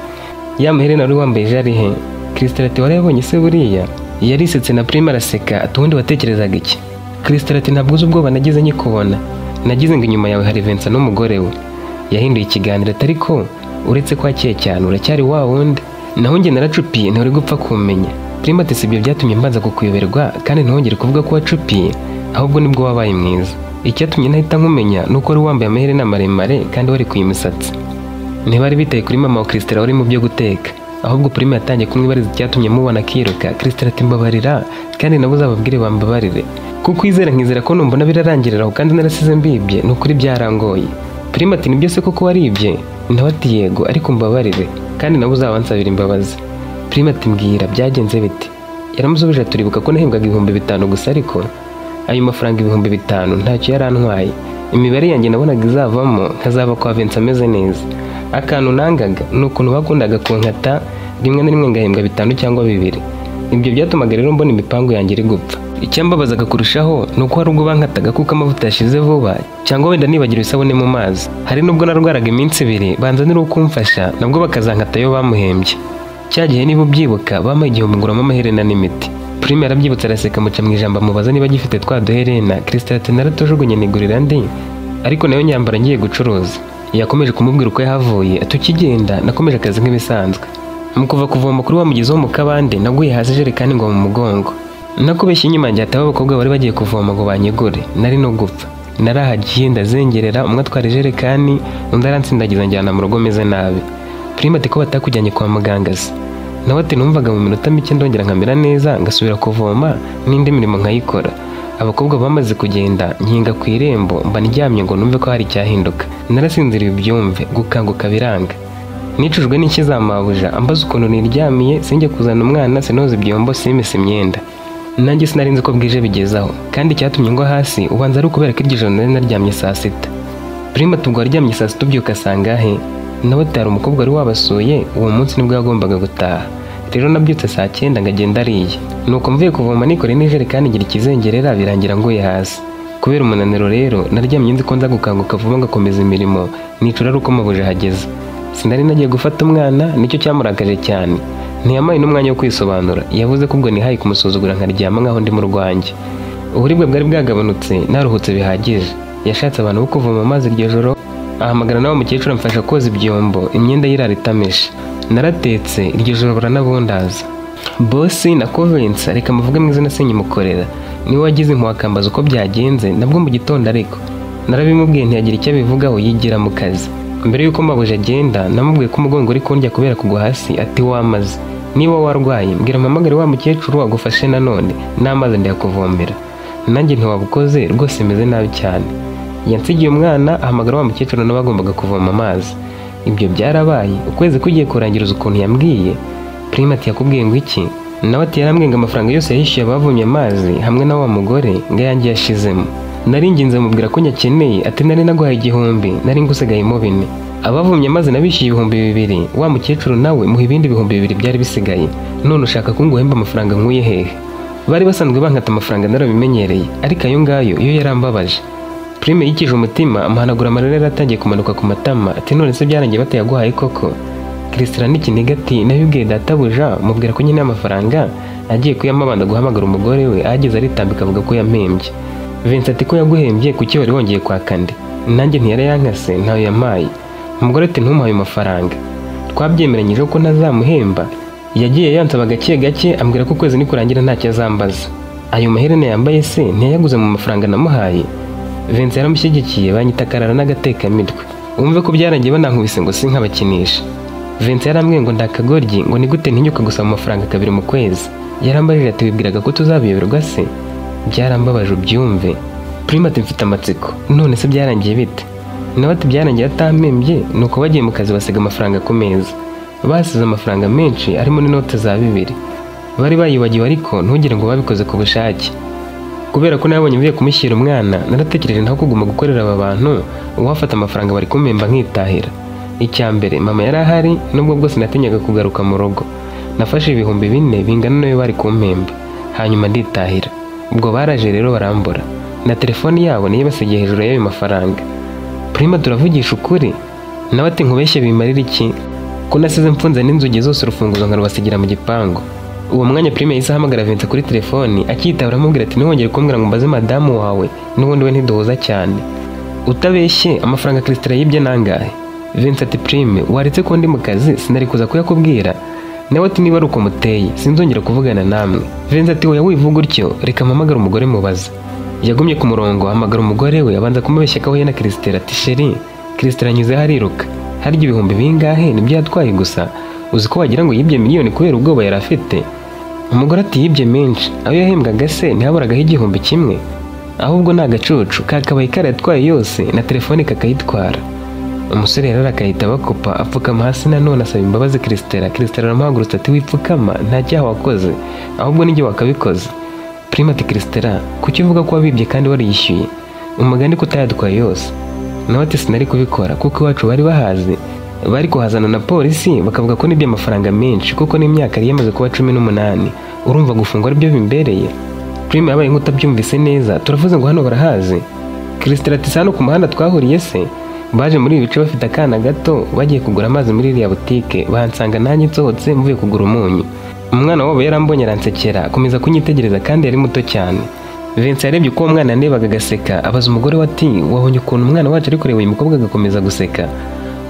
Ya maherena wari wambaye ejo ari he? Christelle ati warayabonye se buriya? Yarisetse na Prime araseka ati ubundi watekerezaga iki? Christelle ati ntabwo uzi ubwoba nagize nkikubona, nagize ngo inyuma yawe hari Vincent n'umugore we. Yahinduye ikiganiro ati ariko uretse ko akeye cyane uracyari wa wundi, naho njye naracupiye nturi gupfa kumenya. Prime ati si ibyo byatumye mbanza kukuyoberwa, kandi ntongere kuvuga ko wacupiye, ahubwo nibwo wabaye mwiza. Icyatumye ntahita nkumenya nuko wari wambaye amaherena maremare kandi warekuye imisatsi. Ntibari bitaye kuri mama wa Christelle wari mu byo guteka. Ahubwo Prime yatangiye kumwibariza icyatumye mubona akiruka. Christelle ati mbabarira kandi nabo uzababwire bambabarire, kuko izera nkizera ko numbona birarangirira aho kandi narasize mbibye, ni ukuri byarangoye. Prime ati nibyo se koko waribye? Nawe ati yego ariko mbabarire kandi nabo uzabansabira imbabazi. Prime ati mbwira byagenze bite? Yaramusubije ati uribuka ko nahembwaga 5000 gusa, ariko ayo mafaranga 5000 ntacyo yarantwaye. Imibare yanjye nabonaga izavamo nkazaba kwa Vincent ameze neza. Akantu nangaga ni ukuntu bakundaga kunkata rimwe na rimwe ngahembwa 5 cyangwa 2. Ibyo byatumaga rero mbona imipango yanjye iri gupfa. Icyambabazaga kurushaho ni uko hari ubwo bankataga kuko amavuta yashize vuba, cyangwa wenda nibagira isabune mu mazi. Hari nubwo narwaraga iminsi 2 banzanira uwo kumfasha, nabwo bakazankata yo bamuhembye. Cya gihe niba ubyibuka bampaye 1000 nguramo amaherena n'imiti. Prime yarabyibutse araseka amuca mu ijambo amubaza niba agifite twa duherena. Christelle ati naratujugunye nigurira andi, ariko nayo nyambara ngiye gucuruza. Yakomeje kumubwira uko yahavuye ati ukigenda nakomeje akazi nk'ibisanzwe. Mu kuva kuvoma kuri wa mugezi wo mu kabande naguye hasi ijerekani ngo mu mugongo. Nakubeshye inyuma njye hataba abakobwa bari bagiye kuvoma ngo banyegure, nari no gupfa. Narahagiye ndazengerera, umwe atwara ijerekani undi aransindagiza njyana mu rugo meze nabi. Prime ati ko batakujyanye kwa muganga se? Nawe ati numvaga mu minota mike ndongera nkamera neza ngasubira kuvoma n'indi mirimo nkayikora. Abakobwa bamaze kugenda nkinga ku irembo mba ndyamye ngo numve ko hari icyahinduka. Narasinziriye ubyumve, gukanguka biranga. Nicujwe n'inshyi za mabuja ambaza ukuntu niryamiye, sinjye kuzana umwana, sinoza ibyombo, simese imyenda. Nanjye sinari nzi ko bwije bigezaho, kandi icyatumye ngwa hasi ubanza ari ukubera ko iryo joro nari naryamye saa 6. Prime ati ubwo waryamye saa 6 ubyuka sangahe? Nawe ati hari umukobwa wari wabasuye uwo munsi nibwo yagombaga gutaha. Rero nabyutse saa 9 ngagenda ariye. Nuko mvuye kuvoma nikoreye n'ijerekani ngira ikizengerera birangira nguye hasi. Kubera umunaniro rero naryamye nzi ko nza gukanguka vuba ngakomeza imirimo, nicura ari uko mabuja ahageze. Sinari nagiye gufata umwana, nicyo cyamurakaje cyane. Ntiyamaye n'umwanya wo kwisobanura, yavuze ko ubwo nihaye kumusuzugura nkaryama nkaho ndi mu rwanjye. Uburibwe bwari bwagabanutse, naruhutse bihagije. Yashatse abantu bo kuvoma amazi iryo joro, ahamagara nawe mukecuru amfasha koza ibyombo, imyenda y'irara itameshe. Naratetse iryo joro baranabundaza. Bosi na Convince reka muvuge mu izina sinyimukorera, niwe wagize impuhwe akambaza uko byagenze, nabwo mu gitondo ariko narabimubwiye ntiyagira icyo abivugaho yigira mu kazi. Mbere y'uko mabuja agenda namubwiye ko umugongo uri kundya kubera kugwa hasi, ati wamaze niba warwaye mbwira mpamagare wa mukecuru agufashe nanone n'amazi ndayakuvomera. Nanjye ntiwabukoze rwose meze nabi cyane. Yansigiye umwana ahamagara wa mukecuru nawe agombaga kuvoma amazi. Ibyo byarabaye ukwezi kugiye kurangiriza ukuntu yambwiye. Prime ati yakubwiye ngo iki? Nawe ati yarambwiye ngo amafaranga yose yishyuye abavomye amazi hamwe na wa mugore ngo ayanjye yashizemo. Naringinze mubwira ko nyakeneye, ati nari naguhaye 1000 nari ngusigayemo 4. Abavomye amazi nabishyuye 2000, wa mukecuru nawe muha ibindi 2000 byari bisigaye. None ushaka ko nguhemba amafaranga nkuye hehe? Bari basanzwe bankata amafaranga narabimenyereye, ariko ayo ngayo yo yarambabaje. Prime yikije umutima amuhanagura amarira yaratangiye kumanuka ku matama, ati none se byarangiye batayaguhaye koko? Christelle n'ikiniga ati nabibwiye databuja mubwira ko nyine amafaranga agiye kuyampa abanza guhamagara umugore we, ahageze aritambika avuga ko yampembye. Vincent ati ko yaguhembye kuki wari wongeye kwaka nde? Nanjye ntiyari yankase ntayo yampaye. Umugore ati ntumuhaye amafaranga, twabyemeranyije ko ntazamuhemba. Yagiye yansaba gake gake ambwira ko ukwezi nikurangira ntacyo azambaza. Ayo maherena yambaye se ntiyayaguze mu mafaranga namuhaye? Vincent yaramushyigikiye banyita karara n'agatekamitwe. Wumve ko byarangiye banankubise ngo sinkabakinisha. Vincent yarambwiye ngo ndakagoryi, ngo ni gute ntinyuka gusaba amafaranga 2 mu kwezi. Yarambajije ati wibwiraga ko tuzabiyoberwa se? Byarambabaje ubyumve. Prime ati mfite amatsiko, none se byarangiye bite? Nawe ati byarangiye atampembye, nuko bagiye mu kazi basiga amafaranga ku meza. Basize amafaranga menshi arimo n'inote za 2. Bari bayibagiwe ariko ntugire ngo babikoze ku bushake. Kubera ko nabonye mvuye kumushyira umwana, naratekereje naho kuguma gukorera aba bantu, uwafata amafaranga bari kumpemba nkitahira. Icya mbere mama yari ahari, nubwo bwose natinyaga kugaruka mu rugo. Nafashe 4000 bingana nayo bari kumpemba, hanyuma nditahira. Ubwo baraje rero barambura, na telefoni yabo niyo basigiye hejuru y'ayo mafaranga. Prime turavugisha ukuri? Nawe ati nkubeshye bimarira iki? Ko nasize mfunze n'inzugi zose urufunguzo nkarubasigira mu gipangu. Uwo mwanya Prime yahise ahamagara Vincent kuri telefoni, akitaba aramubwira ati ntiwongere kumbwira ngo mbaze madamu wawe, n'ubundi we ntiduhuza cyane. Utabeshye amafaranga Christelle yibye nangahe? Vincent ati Prime waretse ko ndi mu kazi sinari kuza kuyakubwira. Nawe ati niba ari uko muteye sinzongera kuvugana namwe. Vincent ati oya wivuga utyo, reka mpamagare umugore mubaza. Yagumye ku murongo ahamagara umugore we abanza kumubeshya ko ahuye na Christelle, ati sheri Christelle anyuze hariruka, harya ibihumbi bingahe nibyo yatwaye gusa? Uzi ko wagira ngo yibye miliyoni kubera ubwoba yari afite. Umugore ati yibye menshi, ayo yahembwaga se ntihaburagaho 1000 kimwe? Ahubwo ni agacucu kakabaye karayatwaye yose na telefone kakayitwara. Umusore rero akahita bakopa apfukama hasi nanone asaba imbabazi Christella. Christella aramuhagurutsa ati wipfukama, nta cyaha wakoze, ahubwo nijye wakabikoze. Prime ati Christella, kuki uvuga ko wabibye kandi wariyishyuye? Umugani ko utayatwaye yose. Nawe ati sinari kubikora kuko iwacu bari bahazi, bari kuhazana na polisi bakavuga ko nibye amafaranga menshi kuko n'imyaka yari yamaze kuba 18. Urumva gufungwa aribyo bimbereye? Prime yabaye nk'utabyumvise neza, turavuze ngo hano barahazi. Christella ati hano ku muhanda twahuriye se? Baje muri ibi bice bafite akana gato bagiye kugura amazi muri iriya butike, bahansanga nanjye nsohotse mvuye kugura umunyu. Umwana wabo yarambonye aransekera, akomeza kunyitegereza kandi yari muto cyane. Vincent yarebye uko uwo mwana yandebaga agaseka, abaza umugore we ati wabonye ukuntu umwana wacu ari kureba uyu mukobwa agakomeza guseka?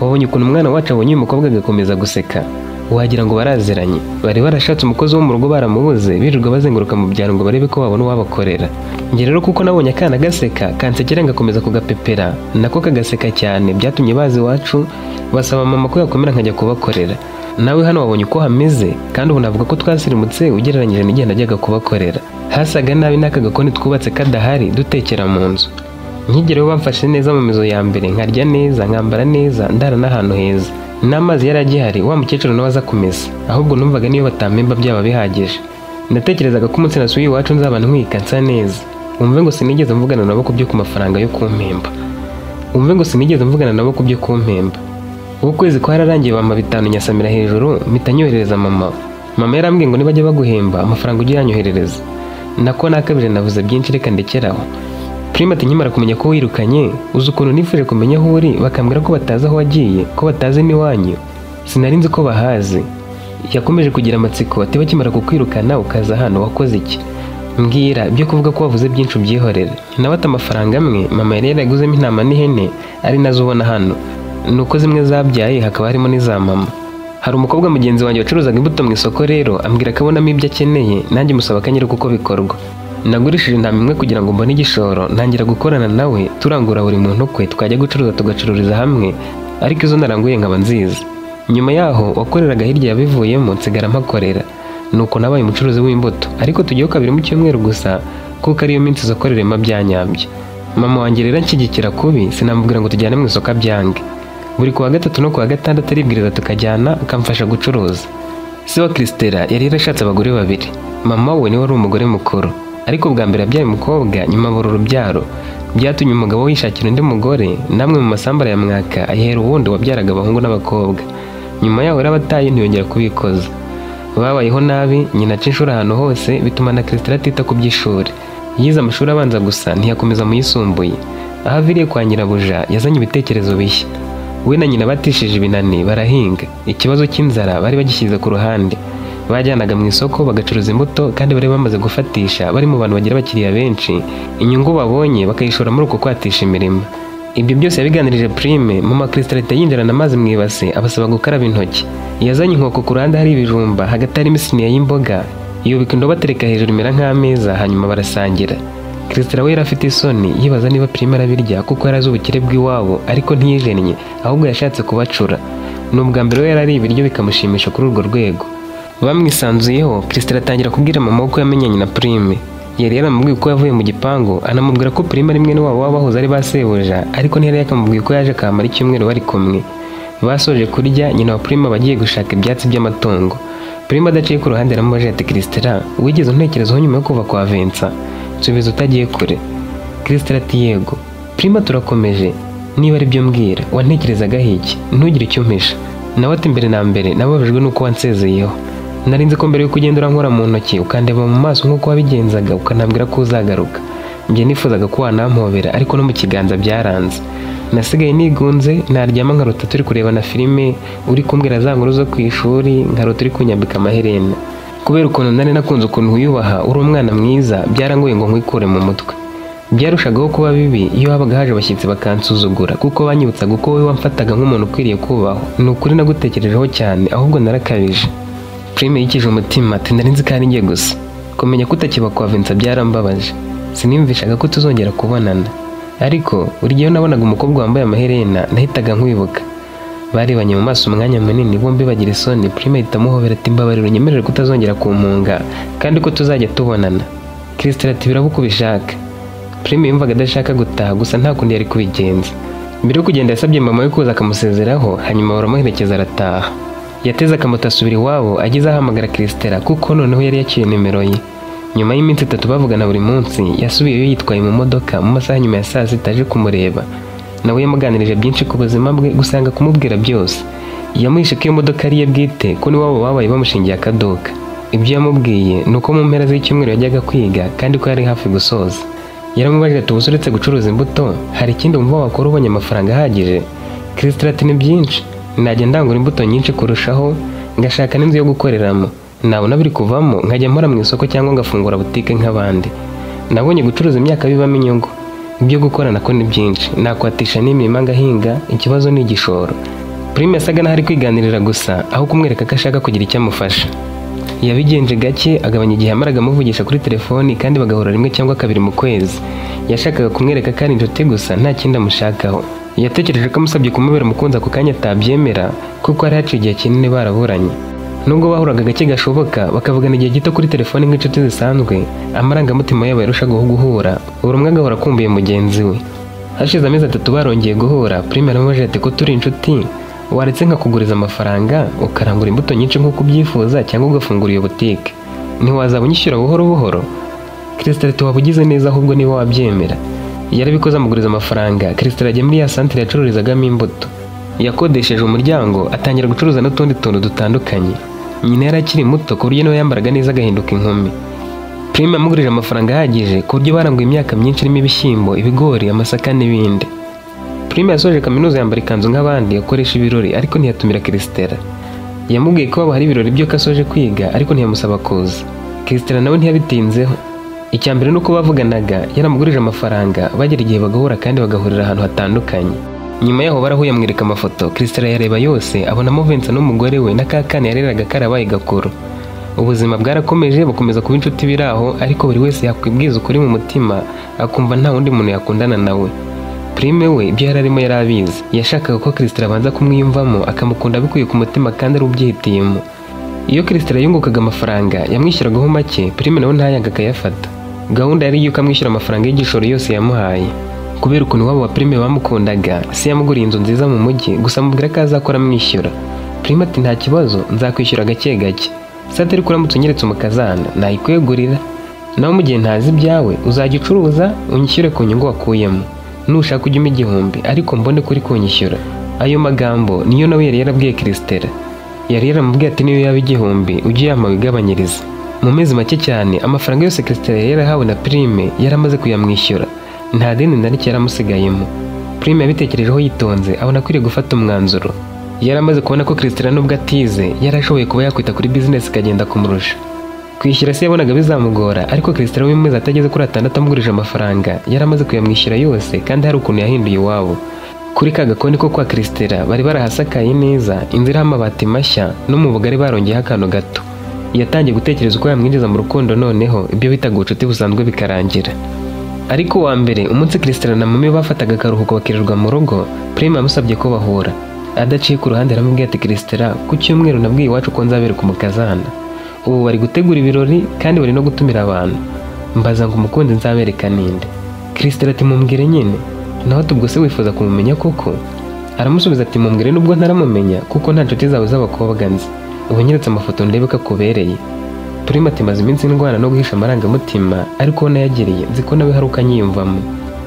Wabonye ukuntu umwana wacu abonye uyu mukobwa agakomeza guseka? Wagira ngo baraziranye. Bari barashatse umukozi wo mu rugo baramubuze, birirwa bazenguruka mu byaro ngo barebe ko babona uwabakorera. Njye rero kuko nabonye akana gaseka kansekera ngakomeza kugapepera, nako kagaseka cyane, byatumye bazi iwacu basaba mama ko yakomera nkajya kubakorera. Nawe hano wabonye uko hameze, kandi ubu navuga ko twasirimutse ugereranyije n'igihe najyaga kubakorera. Hasaga nabi n'aka gakoni twubatse kadahari, dutekera mu nzu. Nkigereho bamfashe neza mu mizo ya mbere, nkarya neza, nkambara neza, ndara n'ahantu heza. N'amazi yari agihari, wa mukecuru nawe aza kumesa, ahubwo numvaga niyo batampemba byaba bihagije. Natekerezaga ko umunsi nasubiye iwacu nzaba ntwika nsa neza. Umve ngo sinigeze mvugana nabo ku byo ku mafaranga yo kumpemba. Umve ngo sinigeze mvugana nabo ku byo kumpemba. Ukwezi kwararangiye bampa 5 nyasamira hejuru, mpita nyoherereza mama. Mama yarambwiye ngo nibajya baguhemba amafaranga ujye yanyoherereza. Nako nakabije navuze byinshi, reka ndekeraho. Prime ati nkimara kumenya ko wirukanye, uzi ukuntu nifuje kumenya aho uri, bakambwira ko batazi aho wagiye, ko batazi n'iwanyu. Sinari nzi ko bahazi. Yakomeje kugira amatsiko ati bakimara kukwirukana ukaza hano wakoze iki? Mbwira ibyo kuvuga ko wavuze byinshi ubyihorere. Nawe ati amafaranga amwe mama yari yaraguzemo intama n'ihene ari nazo ubona hano. Nuko zimwe zabyaye hakaba harimo n'iza mama. Hari umukobwa mugenzi wanjye wacuruzaga imbuto mu isoko rero, ambwira ko abonamo ibyo akeneye, nanjye musaba akanyereka uko bikorwa. Nagurishije intama imwe kugira ngo mbone igishoro, ntangira gukorana nawe, turangura buri muntu kwe, twajya gucuruza tugacururiza hamwe, ariko izo naranguye nkaba nziza. Nyuma yaho wakoreraga hirya yabivuyemo nsigara mpakorera. Nuko nabaye umucuruzi w'imbuto, ariko tujyaho kabiri mu cyumweru gusa kuko ariyo minsi isoko rirema byanyabyo. Mama wanjye rero anshyigikira kubi, sinamubwira ngo tujyane mu isoko abyange. Buri kuwa gatatu no kuwa gatandatu aribwiriza tukajyana, akamfasha gucuruza. Se wa Christella yari yarashatse abagore babiri. Mama we niwe wari umugore mukuru, ariko bwa mbere yabyaye umukobwa, nyuma abura urubyaro. Byatumye umugabo yishakira undi mugore, namwe mu masambara ya mwaka ayihera uwundi wabyaraga abahungu n'abakobwa. Nyuma yaho yarabataye ntiyongera kubikoza. Babayeho nabi, nyina aca inshuro ahantu hose, bituma na Christella atita ku by'ishuri. Yize amashuri abanza gusa, ntiyakomeza mu yisumbuye. Aho aviriye kwa nyirabuja yazanye ibitekerezo bishya. We na nyina batishije ibinani barahinga. Ikibazo cy'inzara bari bagishyize ku ruhande. Bajyanaga mu isoko bagacuruza imbuto kandi bari bamaze gufatisha, bari mu bantu bagira abakiriya benshi. Inyungu babonye bakayishora muri uko kwatisha imirima. Ibyo byose yabiganirije Prime. Mama Christella ahita yinjirana amazi mu ibase abasaba gukaraba intoki. Yazanye inkoko ku ruhande hari ibijumba, hagati harimo isiniya y'imboga. Yubika indobo atereka hejuru imera nk'ameza, hanyuma barasangira. Christella we yari afite isoni, yibaza niba Prime arabirya kuko yari azi ubukire bw'iwabo, ariko ntiyijennye, ahubwo yashatse kubacura. Ni ubwa mbere we yari ariye ibiryo bikamushimisha kuri urwo rwego. Bamwisanzuyeho, Christella atangira kubwira mama ko yamenyanye na Prime. Yari yaramubwiye ko yavuye mu gipangu, anamubwira ko Prime ari mwene wabo bahoze ari ba sebuja, ariko ntiyari yakamubwiye ko yaje akamara icyumweru bari kumwe. Basoje kurya, nyina wa Prime bagiye gushaka ibyatsi by'amatungo. Prime adaciye ku ruhande aramubajije ati Christella, wigeze untekerezaho nyuma yo kuva kwa Vincent? Nsubiza utagiye kure. Christella ati yego. Prime turakomeje, niba ari byo mbwira, wantekerezagaho iki? Ntugire icyo umpisha. Nawe ati mbere na mbere nababajwe nuko wansezeyeho. Nari nzi ko mbere yuko ugenda urankora mu ntoki ukandeba mu maso nk'uko wabigenzaga, ukanambwira ko uzagaruka. Njye nifuzaga ko wanampobera, ariko no mu kiganza byaranze. Nasigaye nigunze, naryama nkarota turi kureba na filime, uri kumbwira za nkuru zo ku ishuri, nkarota uri kunyambika amaherena. Kubera ukuntu nari nakunze ukuntu wiyubaha, uri umwana mwiza, byarangoye ngo nkwikure mu mutwe. Byarushagaho kuba bibi iyo habaga haje abashyitsi bakansuzugura, kuko banyibutsaga uko wowe wamfataga nk'umuntu ukwiriye kubahwa. Ni ukuri nagutekerejeho cyane, ahubwo narakabije. Prime yikije umutima ati nari nzi ko ari njye gusa. Kumenya ko utakiba kwa Vincent byarambabaje. Siniyumvishaga ko tuzongera kubonana. Ariko buri gihe nabonaga umukobwa wambaye amaherena nahitaga nkwibuka. Barebanye mu maso umwanya munini, bombi bagira isoni. Prime ahita amuhobera ati mbabarira unyemerere kutazongera kumpunga kandi ko tuzajya tubonana. Christelle ati biraba uko ubishaka. Prime yumvaga adashaka gutaha, gusa nta kundi yari kubigenza. Mbere yo kugenda yasabye mama we kuza akamusezeraho, hanyuma baramuherekeza arataha. Yateze akamoto asubira iwabo, ageze ahamagara Christelle kuko noneho yari yaciye nimero ye. Nyuma y'iminsi 3 bavugana buri munsi, yasubiyeyo yitwaye mu modoka mu masaha nyuma ya saa 6 aje kumureba. Nawe yamuganirije byinshi ku buzima bwe, gusanga kumubwira byose. Yamuhishe ko iyo modoka ari iye bwite, ko n'iwabo babaye bamushingiye akaduka. Ibyo yamubwiye ni uko mu mpera z'icyumweru yajyaga kwiga kandi ko yari hafi gusoza. Yaramubajije ati ubu uretse gucuruza imbuto, hari ikindi wumva wakora ubonye amafaranga ahagije? Christelle ati ni byinshi, najya ndangura imbuto nyinshi kurushaho, ngashaka n'inzu yo gukoreramo. Nabona biri kuvamo nkajya mpora mu isoko cyangwa ngafungura butike nk'abandi. Nabonye gucuruza imyaka bibamo inyungu. Ibyo gukora nako ni byinshi, nakwatisha n'imirima ngahinga, ikibazo ni igishoro. Prime yasaga n'aho ari kwiganirira gusa, aho kumwereka ko ashaka kugira icyo amufasha. Yabigenje gake, agabanya igihe yamaraga amuvugisha kuri telefoni kandi bagahura rimwe cyangwa kabiri mu kwezi. Yashakaga kumwereka ko ari inshuti gusa, nta kindi amushakaho. Yatekereje ko amusabye kumubera umukunzi ako kanya atabyemera, kuko hari haciye igihe kinini baraburanye. Nubwo bahuraga gake gashoboka, bakavugana igihe gito kuri telefoni nk'inshuti zisanzwe, amarangamutima yabo yarushagaho guhura, buri umwe agahora akumbuye mugenzi we. Hashize amezi 3 barongeye guhura, Prime aramubajije ati ko turi inshuti, waretse nkakuguriza amafaranga, ukarangura imbuto nyinshi nk'uko ubyifuza cyangwa ugafungura iyo butike. Ntiwazaba unyishyura buhoro buhoro? Christelle ati waba ugize neza ahubwo niba wabyemera. Yarabikoze amuguriza amafaranga, Christelle ajya muri ya santere yacururizagamo imbuto. Yakodesheje umuryango, atangira gucuruza n'utundi tuntu dutandukanye. Nyina yari akiri muto ku buryo nawe yambaraga neza agahinduka inkumi. Prime yamugurije amafaranga ahagije ku buryo baranguye imyaka myinshi irimo ibishyimbo, ibigori, amasaka n'ibindi. Prime yasoje kaminuza yambara ikanzu nk'abandi, akoresha ibirori ariko ntiyatumira Christelle. Yamubwiye ko hari ibirori byo ko asoje kwiga ariko ntiyamusaba kuza. Christelle nawe ntiyabitinzeho. Icya mbere nuko bavuganaga yaramugurije amafaranga, bagera igihe bagahura kandi bagahurira ahantu hatandukanye. Nyuma yaho barahuye amwereka amafoto, Christelle yareba yose abonamo Vincent n'umugore we na kakana yareraga karabaye gakuru. Ubuzima bwarakomeje, bakomeza kuba inshuti biraho, ariko buri wese yakwibwiza ukuri mu mutima akumva nta wundi muntu yakundana nawe. Prime we ibyo yari arimo yari abizi, yashakaga ko Christelle abanza kumwiyumvamo akamukunda bikuye ku mutima kandi ari ubyihitiyemo. Iyo Christelle yungukaga amafaranga yamwishyuragaho make, Prime nawe ntayanga akayafata. Gahunda yari yuko amwishyura amafaranga y'igishoro yose yamuhaye. Kubera ukuntu iwabo wa Prime bamukundaga, se yamuguriye inzu nziza mu mujyi, gusa amubwira ko azakora amwishyura. Prime ati nta kibazo, nzakwishyura gake gake. Se ati ariko uramutse unyeretse umukazana, nayikwegurira. Naho mu gihe ntazi ibyawe, uzajya ucuruza unyishyure ku nyungu wakuyemo. Nushaka ujye umpa 1000, ariko mbone kuri kunyishyura. Ayo magambo niyo nawe yari yarabwiye Christelle. Yari yaramubwiye ati niyo yaba 1000, ujye uyampa wigabanyirize. Mu mezi make cyane, amafaranga yose Christelle yari yarahawe na Prime yaramaze kuyamwishyura. Nta deni na rike yaramusigayemo. Prime yabitekerejeho yitonze, abona akwiriye gufata umwanzuro. Yaramaze kubona ko Christelle nubwo atize, yarashoboye kuba yakwita kuri business ikagenda kumurusha. Kwishyura se yabonaga bizamugora, ariko Christelle we mu mezi atageze kuri 6 amugurije amafaranga, yaramaze kuyamwishyura yose kandi hari ukuntu yahinduye iwabo. Kuri ka gakoni ko kwa Christelle bari barahasakaye neza, inzu iriho amabati mashya no mu bugari barongeyeho akantu gato. Yatangiye gutekereza uko yamwinjiza mu rukundo noneho ibyo bitaga ubucuti busanzwe bikarangira. Ariko wa mbere umunsi Christelle na mami bafataga akaruhuko bakirirwa mu rugo, Prime yamusabye ko bahura. Adaciye ku ruhande aramubwira ati Christelle, ku cyumweru nabwiye iwacu ko nzabereka umukazana. Ubu bari gutegura ibirori kandi bari no gutumira abantu. Mbaza ngo umukunzi nzabereka ninde? Christelle ati mumbwire nyine. Naho tubwo se wifuza kumumenya koko? Aramusubiza ati mumbwire nubwo ntaramumenya kuko nta nshuti zawe z'abakobwa nzi. Ubu nyeretse amafoto ndebe ko akubereye. Prime ati maze iminsi ndwana no guhisha amarangamutima, ariko nayagiriye nzi ko nawe hari ukanyiyumvamo.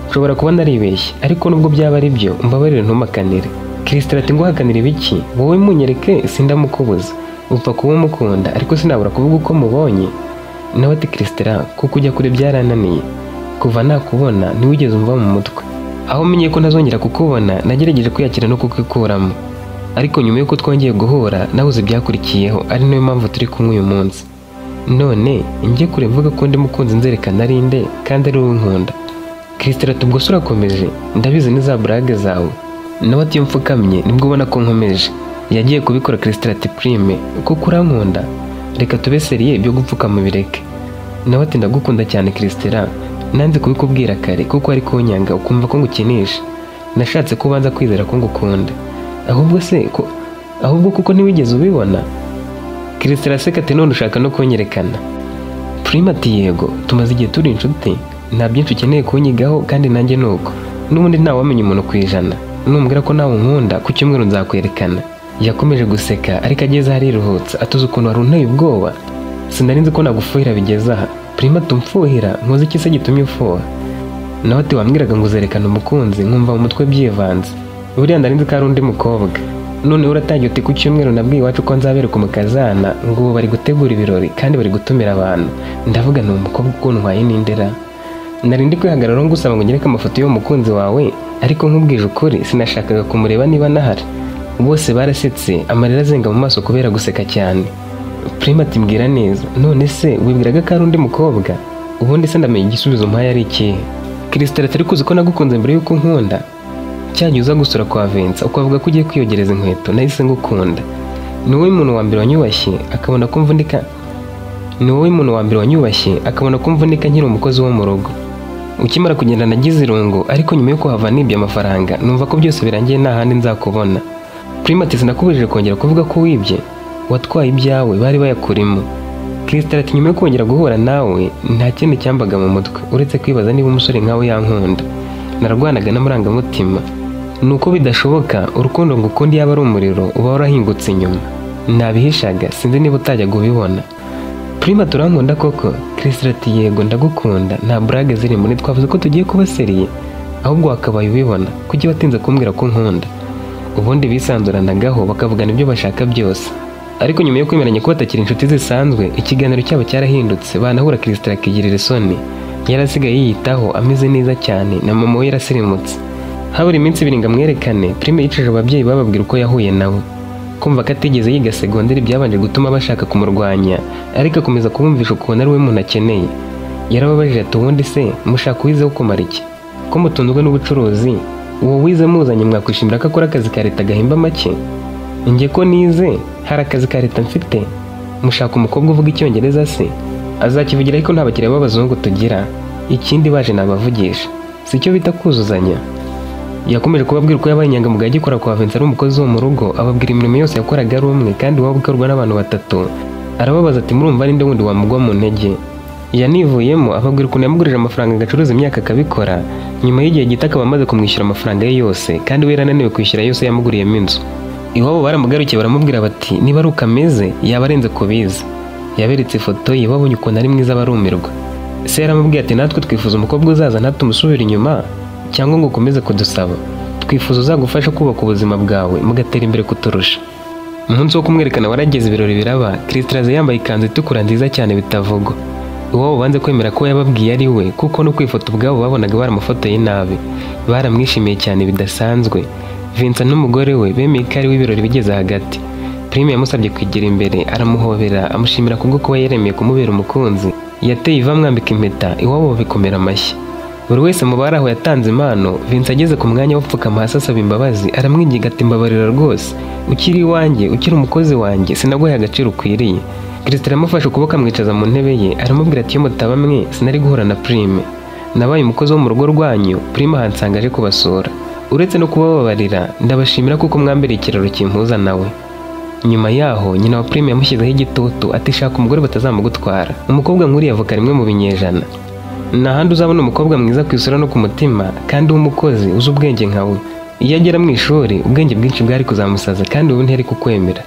Nshobora kuba naribeshye, ariko nubwo byaba ari byo umbabarire ntumakanire. Christelle ati nguhakanira ibiki? Wowe munyereke sindamukubuza. Upfa kuba umukunda, ariko sinabura kuvuga uko mubonye. Nawe ati Christelle, kuko ujya kure byarananiye. Kuva nakubona ntiwigeze umva mu mutwe. Aho menye ko ntazongera kukubona, nagerageje kwiyakira no kukikuramo. Ariko nyuma yuko twongeye guhura, nabuze ibyakurikiyeho, ari nayo mpamvu turi kumwe uyu munsi. None njye kure mvuga ko ndi mukunzi nzerekana ari nde kandi ari wowe nkunda. Christelle ati ubwo se urakomeje, ndabizi ni za burage zawe. Nawe ati iyo mfukamye nibwo ubona ko nkomeje. Yagiye kubikora Christelle ati Prime, kuko urankunda, reka tube seriye ibyo gupfukama bireke. Nawe ati ndagukunda cyane Christelle, nanze kubikubwira kare kuko ari kunyanga ukumva ko ngukinisha. Nashatse ko ubanza kwizera ko ngukunda. Ahubwo se ko ahubwo kuko ntiwigeze ubibona? Christelle aseka ati none ushaka no kunyerekana? Prime ati yego, tumaze igihe turi inshuti, nta byinshi ukeneye kunyigaho kandi nanjye nuko. N'ubundi ntawamenya umuntu ku ijana. Numbwira ko nawe unkunda ku cyumweru nzakwerekana. Yakomeje guseka ariko ageze ariruhutsa atuze ukuntu wari unteye ubwoba. Sinari nzi ko nagufuhira bigeze aha. Prime ati umfuhira, nkoze iki se gitumye ufuha? Nawe ati wambwiraga ngo uzerekana umukunzi nkumva mu mutwe byivanze. Buriya nari nzi ko ari undi mukobwa. None uratangiye uti ku cyumweru nabwiye iwacu ko nzabereka umukazana, ngo ubu bari gutegura ibirori kandi bari gutumira abantu. Ndavuga ni umukobwa ukuntwaye n'indera. Nari ndi kwihagararaho ngusaba ngo nyereke amafoto y'uwo mukunzi wawe, ariko nkubwije ukuri sinashakaga kumureba niba nahari. Bose barasetse, amarira azenga mu maso kubera guseka cyane. Prime ati mbwira neza, none se wibwiraga ko ari undi mukobwa? Ubundi se ndamenya igisubizo mpaye ari ikihe? Christelle atari kuzi ko nagukunze mbere y'uko unkunda. Cyagiye uza gusura kwa Vincent ukavuga ko ugiye kwiyogereza inkweto, nahise ngukunda. Ni wowe muntu wa mbere wanyubashye akabona ko mvunika. Ni wowe muntu wa mbere wanyubashye akabona ko mvunika nkiri umukozi wo mu rugo. Ukimara kugenda nagize irungu, ariko nyuma yo kuhava nibye amafaranga numva ko byose birangiye nta handi nzakubona. Prime ati sinakubujije kongera kuvuga ko wibye, watwaye ibyawe bari bayakurimo. Christelle ati nyuma yo kongera guhura nawe nta kindi cyambaga mu mutwe uretse kwibaza niba umusore nkawe yankunda. Narwanaga n'amarangamutima. Nuko bidashoboka, urukundo ngo ukundi yaba ari umuriro uba warahingutse inyuma. Nabihishaga, sinzi niba utajya kubibona. Prime ati urankunda koko? Christelle ati yego ndagukunda, nta burage zirimo, ntitwavuze ko tugiye kuba seriye, ahubwo wakabaye ubibona, kuki watinze kumbwira ko nkunda? Ubundi bisanzuranagaho bakavugana ibyo bashaka byose. Ariko nyuma yo kwemeranya ko batakiri inshuti zisanzwe, ikiganiro cyabo cyarahindutse, banahura Christelle akigirira isoni. Yarasigaye yiyitaho, ameze neza cyane, na mama we yarasirimutse. Habura iminsi ibiri ngo amwerekane, Prime yicije ababyeyi bababwira uko yahuye nawe. Kumva ko atigeze yiga segonderi byabanje gutuma bashaka kumurwanya, ariko akomeza kubumvisha ukuntu ari we muntu akeneye. Yarababajije ati ubundi se mushaka uwize wo kumara iki? Ko mutunzwe n'ubucuruzi, uwo wize muzanye mwakwishimira ko akora akazi ka leta gahemba make? Njye ko nize, hari akazi ka leta mfite. Mushaka umukobwa uvuga icyongereza se? Azakivugira ariko nta bakiriya b'abazungu tugira. Ikindi baje nabavugisha. Si cyo bita kuzuzanya. Yakomeje kubabwira uko yabaye inyangamugayo agikora kwa Vincent ari umukozi wo mu rugo, ababwira imirimo yose yakoraga ari umwe kandi waba ukorwa n'abantu batatu. Arababaza ati murumva ari nde wundi wamugwa mu ntege? Yanivuyemo ababwira ukuntu yamugurije amafaranga agacuruza imyaka akabikora, nyuma y'igihe gito akaba amaze kumwishyura amafaranga ye yose kandi we yarananiwe kwishyura yose yamuguriyemo inzu. Iwabo baramugarukiye baramubwira bati niba ari uko ameze yaba arenze kubizi. Yaberetse ifoto ye babonye ukuntu ari mwiza barumirwa. Se yaramubwiye ati natwe twifuza umukobwa uzaza ntatumusubire inyuma cyangwa ngo ukomeze kudusaba. Twifuza uzagufasha kubaka ubuzima bwawe mugatera imbere kuturusha. Umunsi wo kumwerekana warageze, ibirori biraba. Christelle yambaye ikanzu itukura nziza cyane bitavugwa. Iwabo banze kwemera ko yababwiye ari we, kuko no kwifota ubwabo babonaga baramufotoye nabi. Baramwishimiye cyane bidasanzwe. Vincent n'umugore we bemeye ko ari we ibirori bigeze hagati. Prime yamusabye kwigira imbere, aramuhobera, amushimira kubwo kuba yaremeye kumubera umukunzi. Yateye iva amwambika impeta, iwabo babikomera amashyi. Buri wese mu bari aho yatanze impano. Vincent ageze ku mwanya wo gupfukama hasi asaba imbabazi, aramwinginga ati mbabarira rwose, ukiri iwanjye, ukiri umukozi wanjye, sinaguhaye agaciro ukwiriye. Christelle amufashe ukuboko amwicaza mu ntebe ye, aramubwira ati iyo mutaba mwe sinari guhura na Prime. Nabaye umukozi wo mu rugo rwanyu, Prime ahansanga aje kubasura. Uretse no kubababarira, ndabashimira kuko mwambereye ikiraro kimpuza nawe. Nyuma yaho nyina wa Prime yamushyizeho igitutu ati shaka umugore batazamugutwara. Umukobwa nk'uriya avoka rimwe mu binyejana. Nta handi uzabona umukobwa mwiza ku isura no ku mutima kandi w'umukozi uzi ubwenge nkawe. Iyo agera mu ishuri ubwenge bwinshi bwari kuzamusaza kandi ubu ntiyari kukwemera.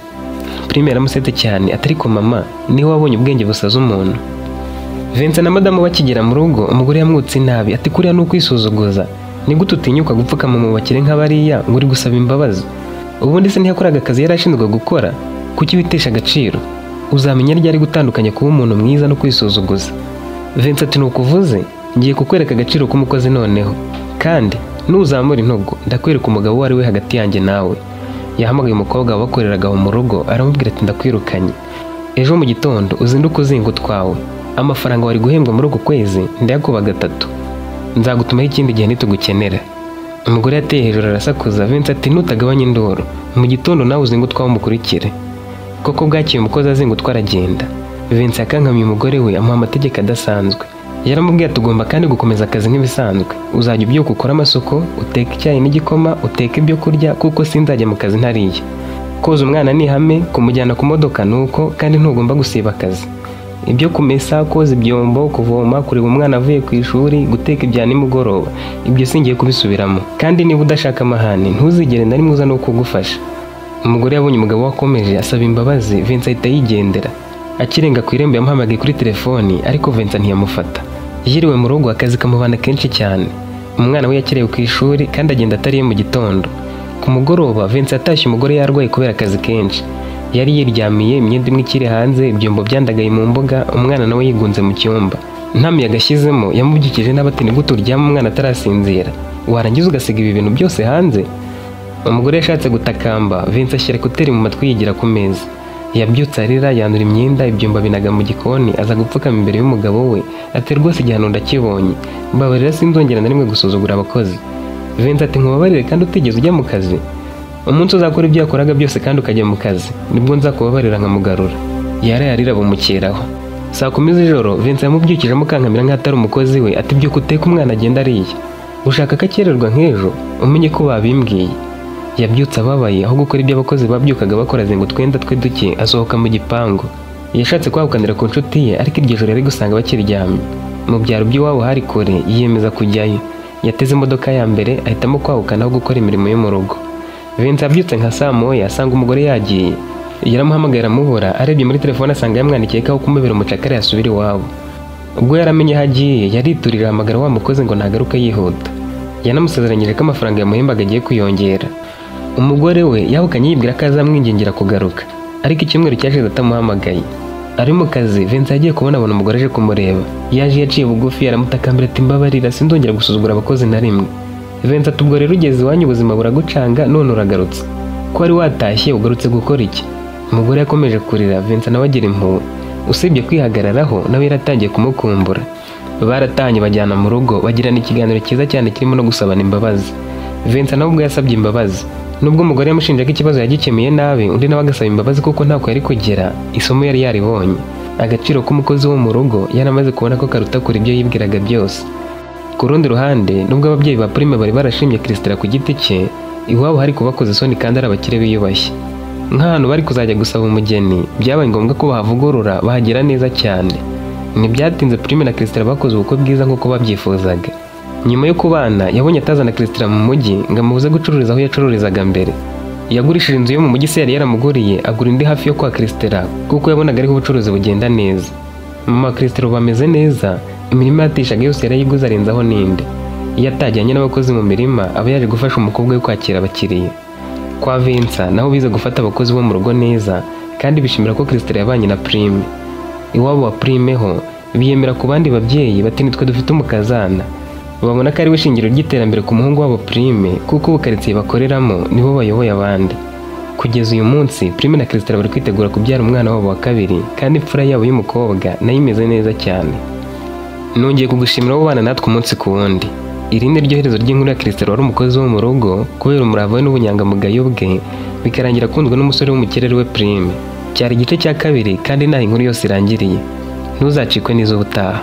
Prime yaramusetse cyane ati ariko mama niho wabonye ubwenge busaza umuntu. Vincent na madamu bakigera mu rugo umugore yamwutse inabi ati kuriya ni ukwisuzuguza. Ni gute utinyuka gupfukama mu bakire nk'abariya ngo uri gusaba imbabazi? Ubundi se ntiyakoraga akazi yari ashinzwe gukora? Kuki witesha agaciro? Uzamenya ryari gutandukanya kuba umuntu mwiza no kwisuzuguza? Vincent ati nukuvuze, ngiye kukwereka agaciro k'umukozi noneho. Kandi nuzamura intugu ndakwereka umugabo uwo ari we hagati yanjye nawe. Yahamagaye umukobwa wabakoreraga aho mu rugo aramubwira ati ndakwirukanye. Ejo mu gitondo uzinduke uzinga utwawe. Amafaranga wari guhembwa muri uku kwezi ndayakuba gatatu. Nzagutumaho ikindi gihe nitugukenera. Umugore yateye hejuru arasakuza. Vincent ati nutagabanya induru mu gitondo nawe uzinga utwawe umukurikire. Koko bwakiye umukozi azinga utwa aragenda. Vincent yakankamiye umugore we amuha amategeko adasanzwe. Yaramubwiye ati ugomba kandi gukomeza akazi nk'ibisanzwe, uzajya ubyuka ukora amasuku, uteka icyayi n'igikoma, uteka ibyo kurya kuko sinzajya mu kazi ntariye. Koza umwana ni ihame, kumujyana ku modoka ni uko, kandi ntugomba gusiba akazi. Ibyo kumesa, koza ibyombo, kuvoma, kureba umwana avuye ku ishuri, guteka ibya nimugoroba, ibyo singiye kubisubiramo. Kandi niba udashaka amahane, ntuzigere na rimwe uza no kugufasha. Umugore yabonye umugabo we akomeje asaba imbabazi, Vincent ahita yigendera. Akirenga ku irembo yamuhamagaye kuri telefoni, ariko Vincent ntiyamufata. Yiriwe mu rugo akazi kamubana kenshi cyane. Umwana we yakerewe ku ishuri kandi agenda atariye mu gitondo. Ku mugoroba Vincent yatashye umugore yarwaye kubera akazi kenshi. Yari yiryamiye, imyenda imwe ikiri hanze, ibyombo byandagaye mu mbuga, umwana nawe yigunze mu cyumba. Nta muyaga ashyizemo, yamubyukije nabi ati ni gute uryama umwana atarasinzira? Warangiza ugasiga ibi bintu byose hanze? Umugore yashatse gutakamba, Vincent ashyira ekuteri mu matwi yigira ku meza. Yabyutse arira, yandura imyenda, ibyumba binaga mu gikoni, aza gupfukama imbere y'umugabo we, ati rwose igihano ndakibonye, mbabarira sinzongera na rimwe gusuzugura abakozi. Vincent ati nkubabarire kandi utigeze ujya mu kazi? Umunsi uzakora ibyo yakoraga byose kandi ukajya mu kazi, nibwo nzakubabarira nkamugarura. Yaraye arira bumukeraho. Saa 10 z'ijoro Vincent yamubyukije amukankamira nk'aho atari umukozi we, ati byuka uteke umwana agenda ariye. Ushaka ko akererwa nk'ejo? Umenye ko babimbwiye. Yabyutse ababaye, aho gukora ibyo abakozi babyukaga bakora azenga utwenda twe duke, asohoka mu gipangu. Yashatse kwahukanira ku nshuti ye, ariko iryo joro yari gusanga bakiryamye. Mu byaro by'iwabo hari kure, yiyemeza kujyayo. Yateze imodoka ya mbere, ahitamo kwahukana aho gukora imirimo yo mu rugo. Vincent yabyutse nka saa 1 asanga umugore yagiye. Yaramuhamagaye aramubura, arebye muri telefone asanga yamwandikiye ko aho kumubera umucakara yasubira iwabo. Ubwo yaramenye aho agiye, yariturira ahamagara wa mukozi ngo ntagaruke yihuta. Yanamusezeranyije ko amafaranga yamuhembaga agiye kuyongera. Umugore we yahukanye yibwira ko azamwingingira kugaruka, ariko icyumweru cyashize atamuhamagaye. Ari mu kazi, Vincent yagiye kubona abona umugore aje kumureba. Yaje yaciye bugufi, aramutakambira ati mbabarira sinzongera gusuzugura abakozi na rimwe. Vincent ati ubwo rero ugeze iwanyu ubuzima buragucanga none uragarutse. Ko wari watashye ugarutse gukora iki? Umugore yakomeje kurira, Vincent nawe agira impuhwe. Usibye kwihagararaho, nawe yaratangiye kumukumbura. Baratanye bajyana mu rugo, bagirana ikiganiro cyiza cyane kirimo no gusabana imbabazi. Vincent nawe ubwo yasabye imbabazi. Nubwo umugore yamushinjaga ikibazo yagikemuye nabi, undi nawe agasaba imbabazi kuko ntako yari kugera, isomo yari yaribonye. Agaciro k'umukozi wo mu rugo yaramaze kubona ko karuta kure ibyo yibwiraga byose. Ku rundi ruhande, nubwo ababyeyi ba Prime bari barashimye Christella ku giti cye, iwabo hari kubakoza isoni kandi ari abakire biyubashye. Nk'ahantu bari kuzajya gusaba umugeni, byabaye ngombwa ko bahavugurura bahagera neza cyane. Ntibyatinze Prime na Christella bakoze ubukwe bwiza nk'uko babyifuzaga. Nyuma yo kubana, yabonye atazana Christella mu mujyi ngo amubuze gucururiza aho yacururizaga mbere. Yagurishije inzu yo mu mujyi se yari yaramuguriye, agura indi hafi yo kwa Christella kuko yabonaga ariho ubucuruzi bugenda neza. Mama Christella bameze neza, imirima yatishaga yose yarayiguze arenzaho n'indi. Iyo atajyanye n'abakozi mu mirima, aba yaje gufasha umukobwa we kwakira abakiriya. Kwa Vincent naho bize gufata abakozi bo mu rugo neza, kandi bishimira ko Christella yabanye na Prime. Iwabo wa Prime ho biyemera ku bandi babyeyi bati nitwe dufite umukazana. Babona ko ari we shingiro ry'iterambere ku muhungu wabo Prime, kuko ubu karitsiye bakoreramo nibo bayoboye abandi. Kugeza uyu munsi Prime na Christella bari kwitegura kubyara umwana wabo wa kabiri, kandi imfura yabo y'umukobwa nayo imeze neza cyane. Nongeye kugushimira wowe ubana natwe umunsi ku wundi. Iri ni ryo herezo ry'inkuru ya Christella wari umukozi wo mu rugo, kubera umurava we n'ubunyangamugayo bwe, bikarangira akundwa n'umusore w'umukire we Prime. Cyari igice cya kabiri kandi nta inkuru yose irangiriye. Ntuzacikwe n'iz'ubutaha.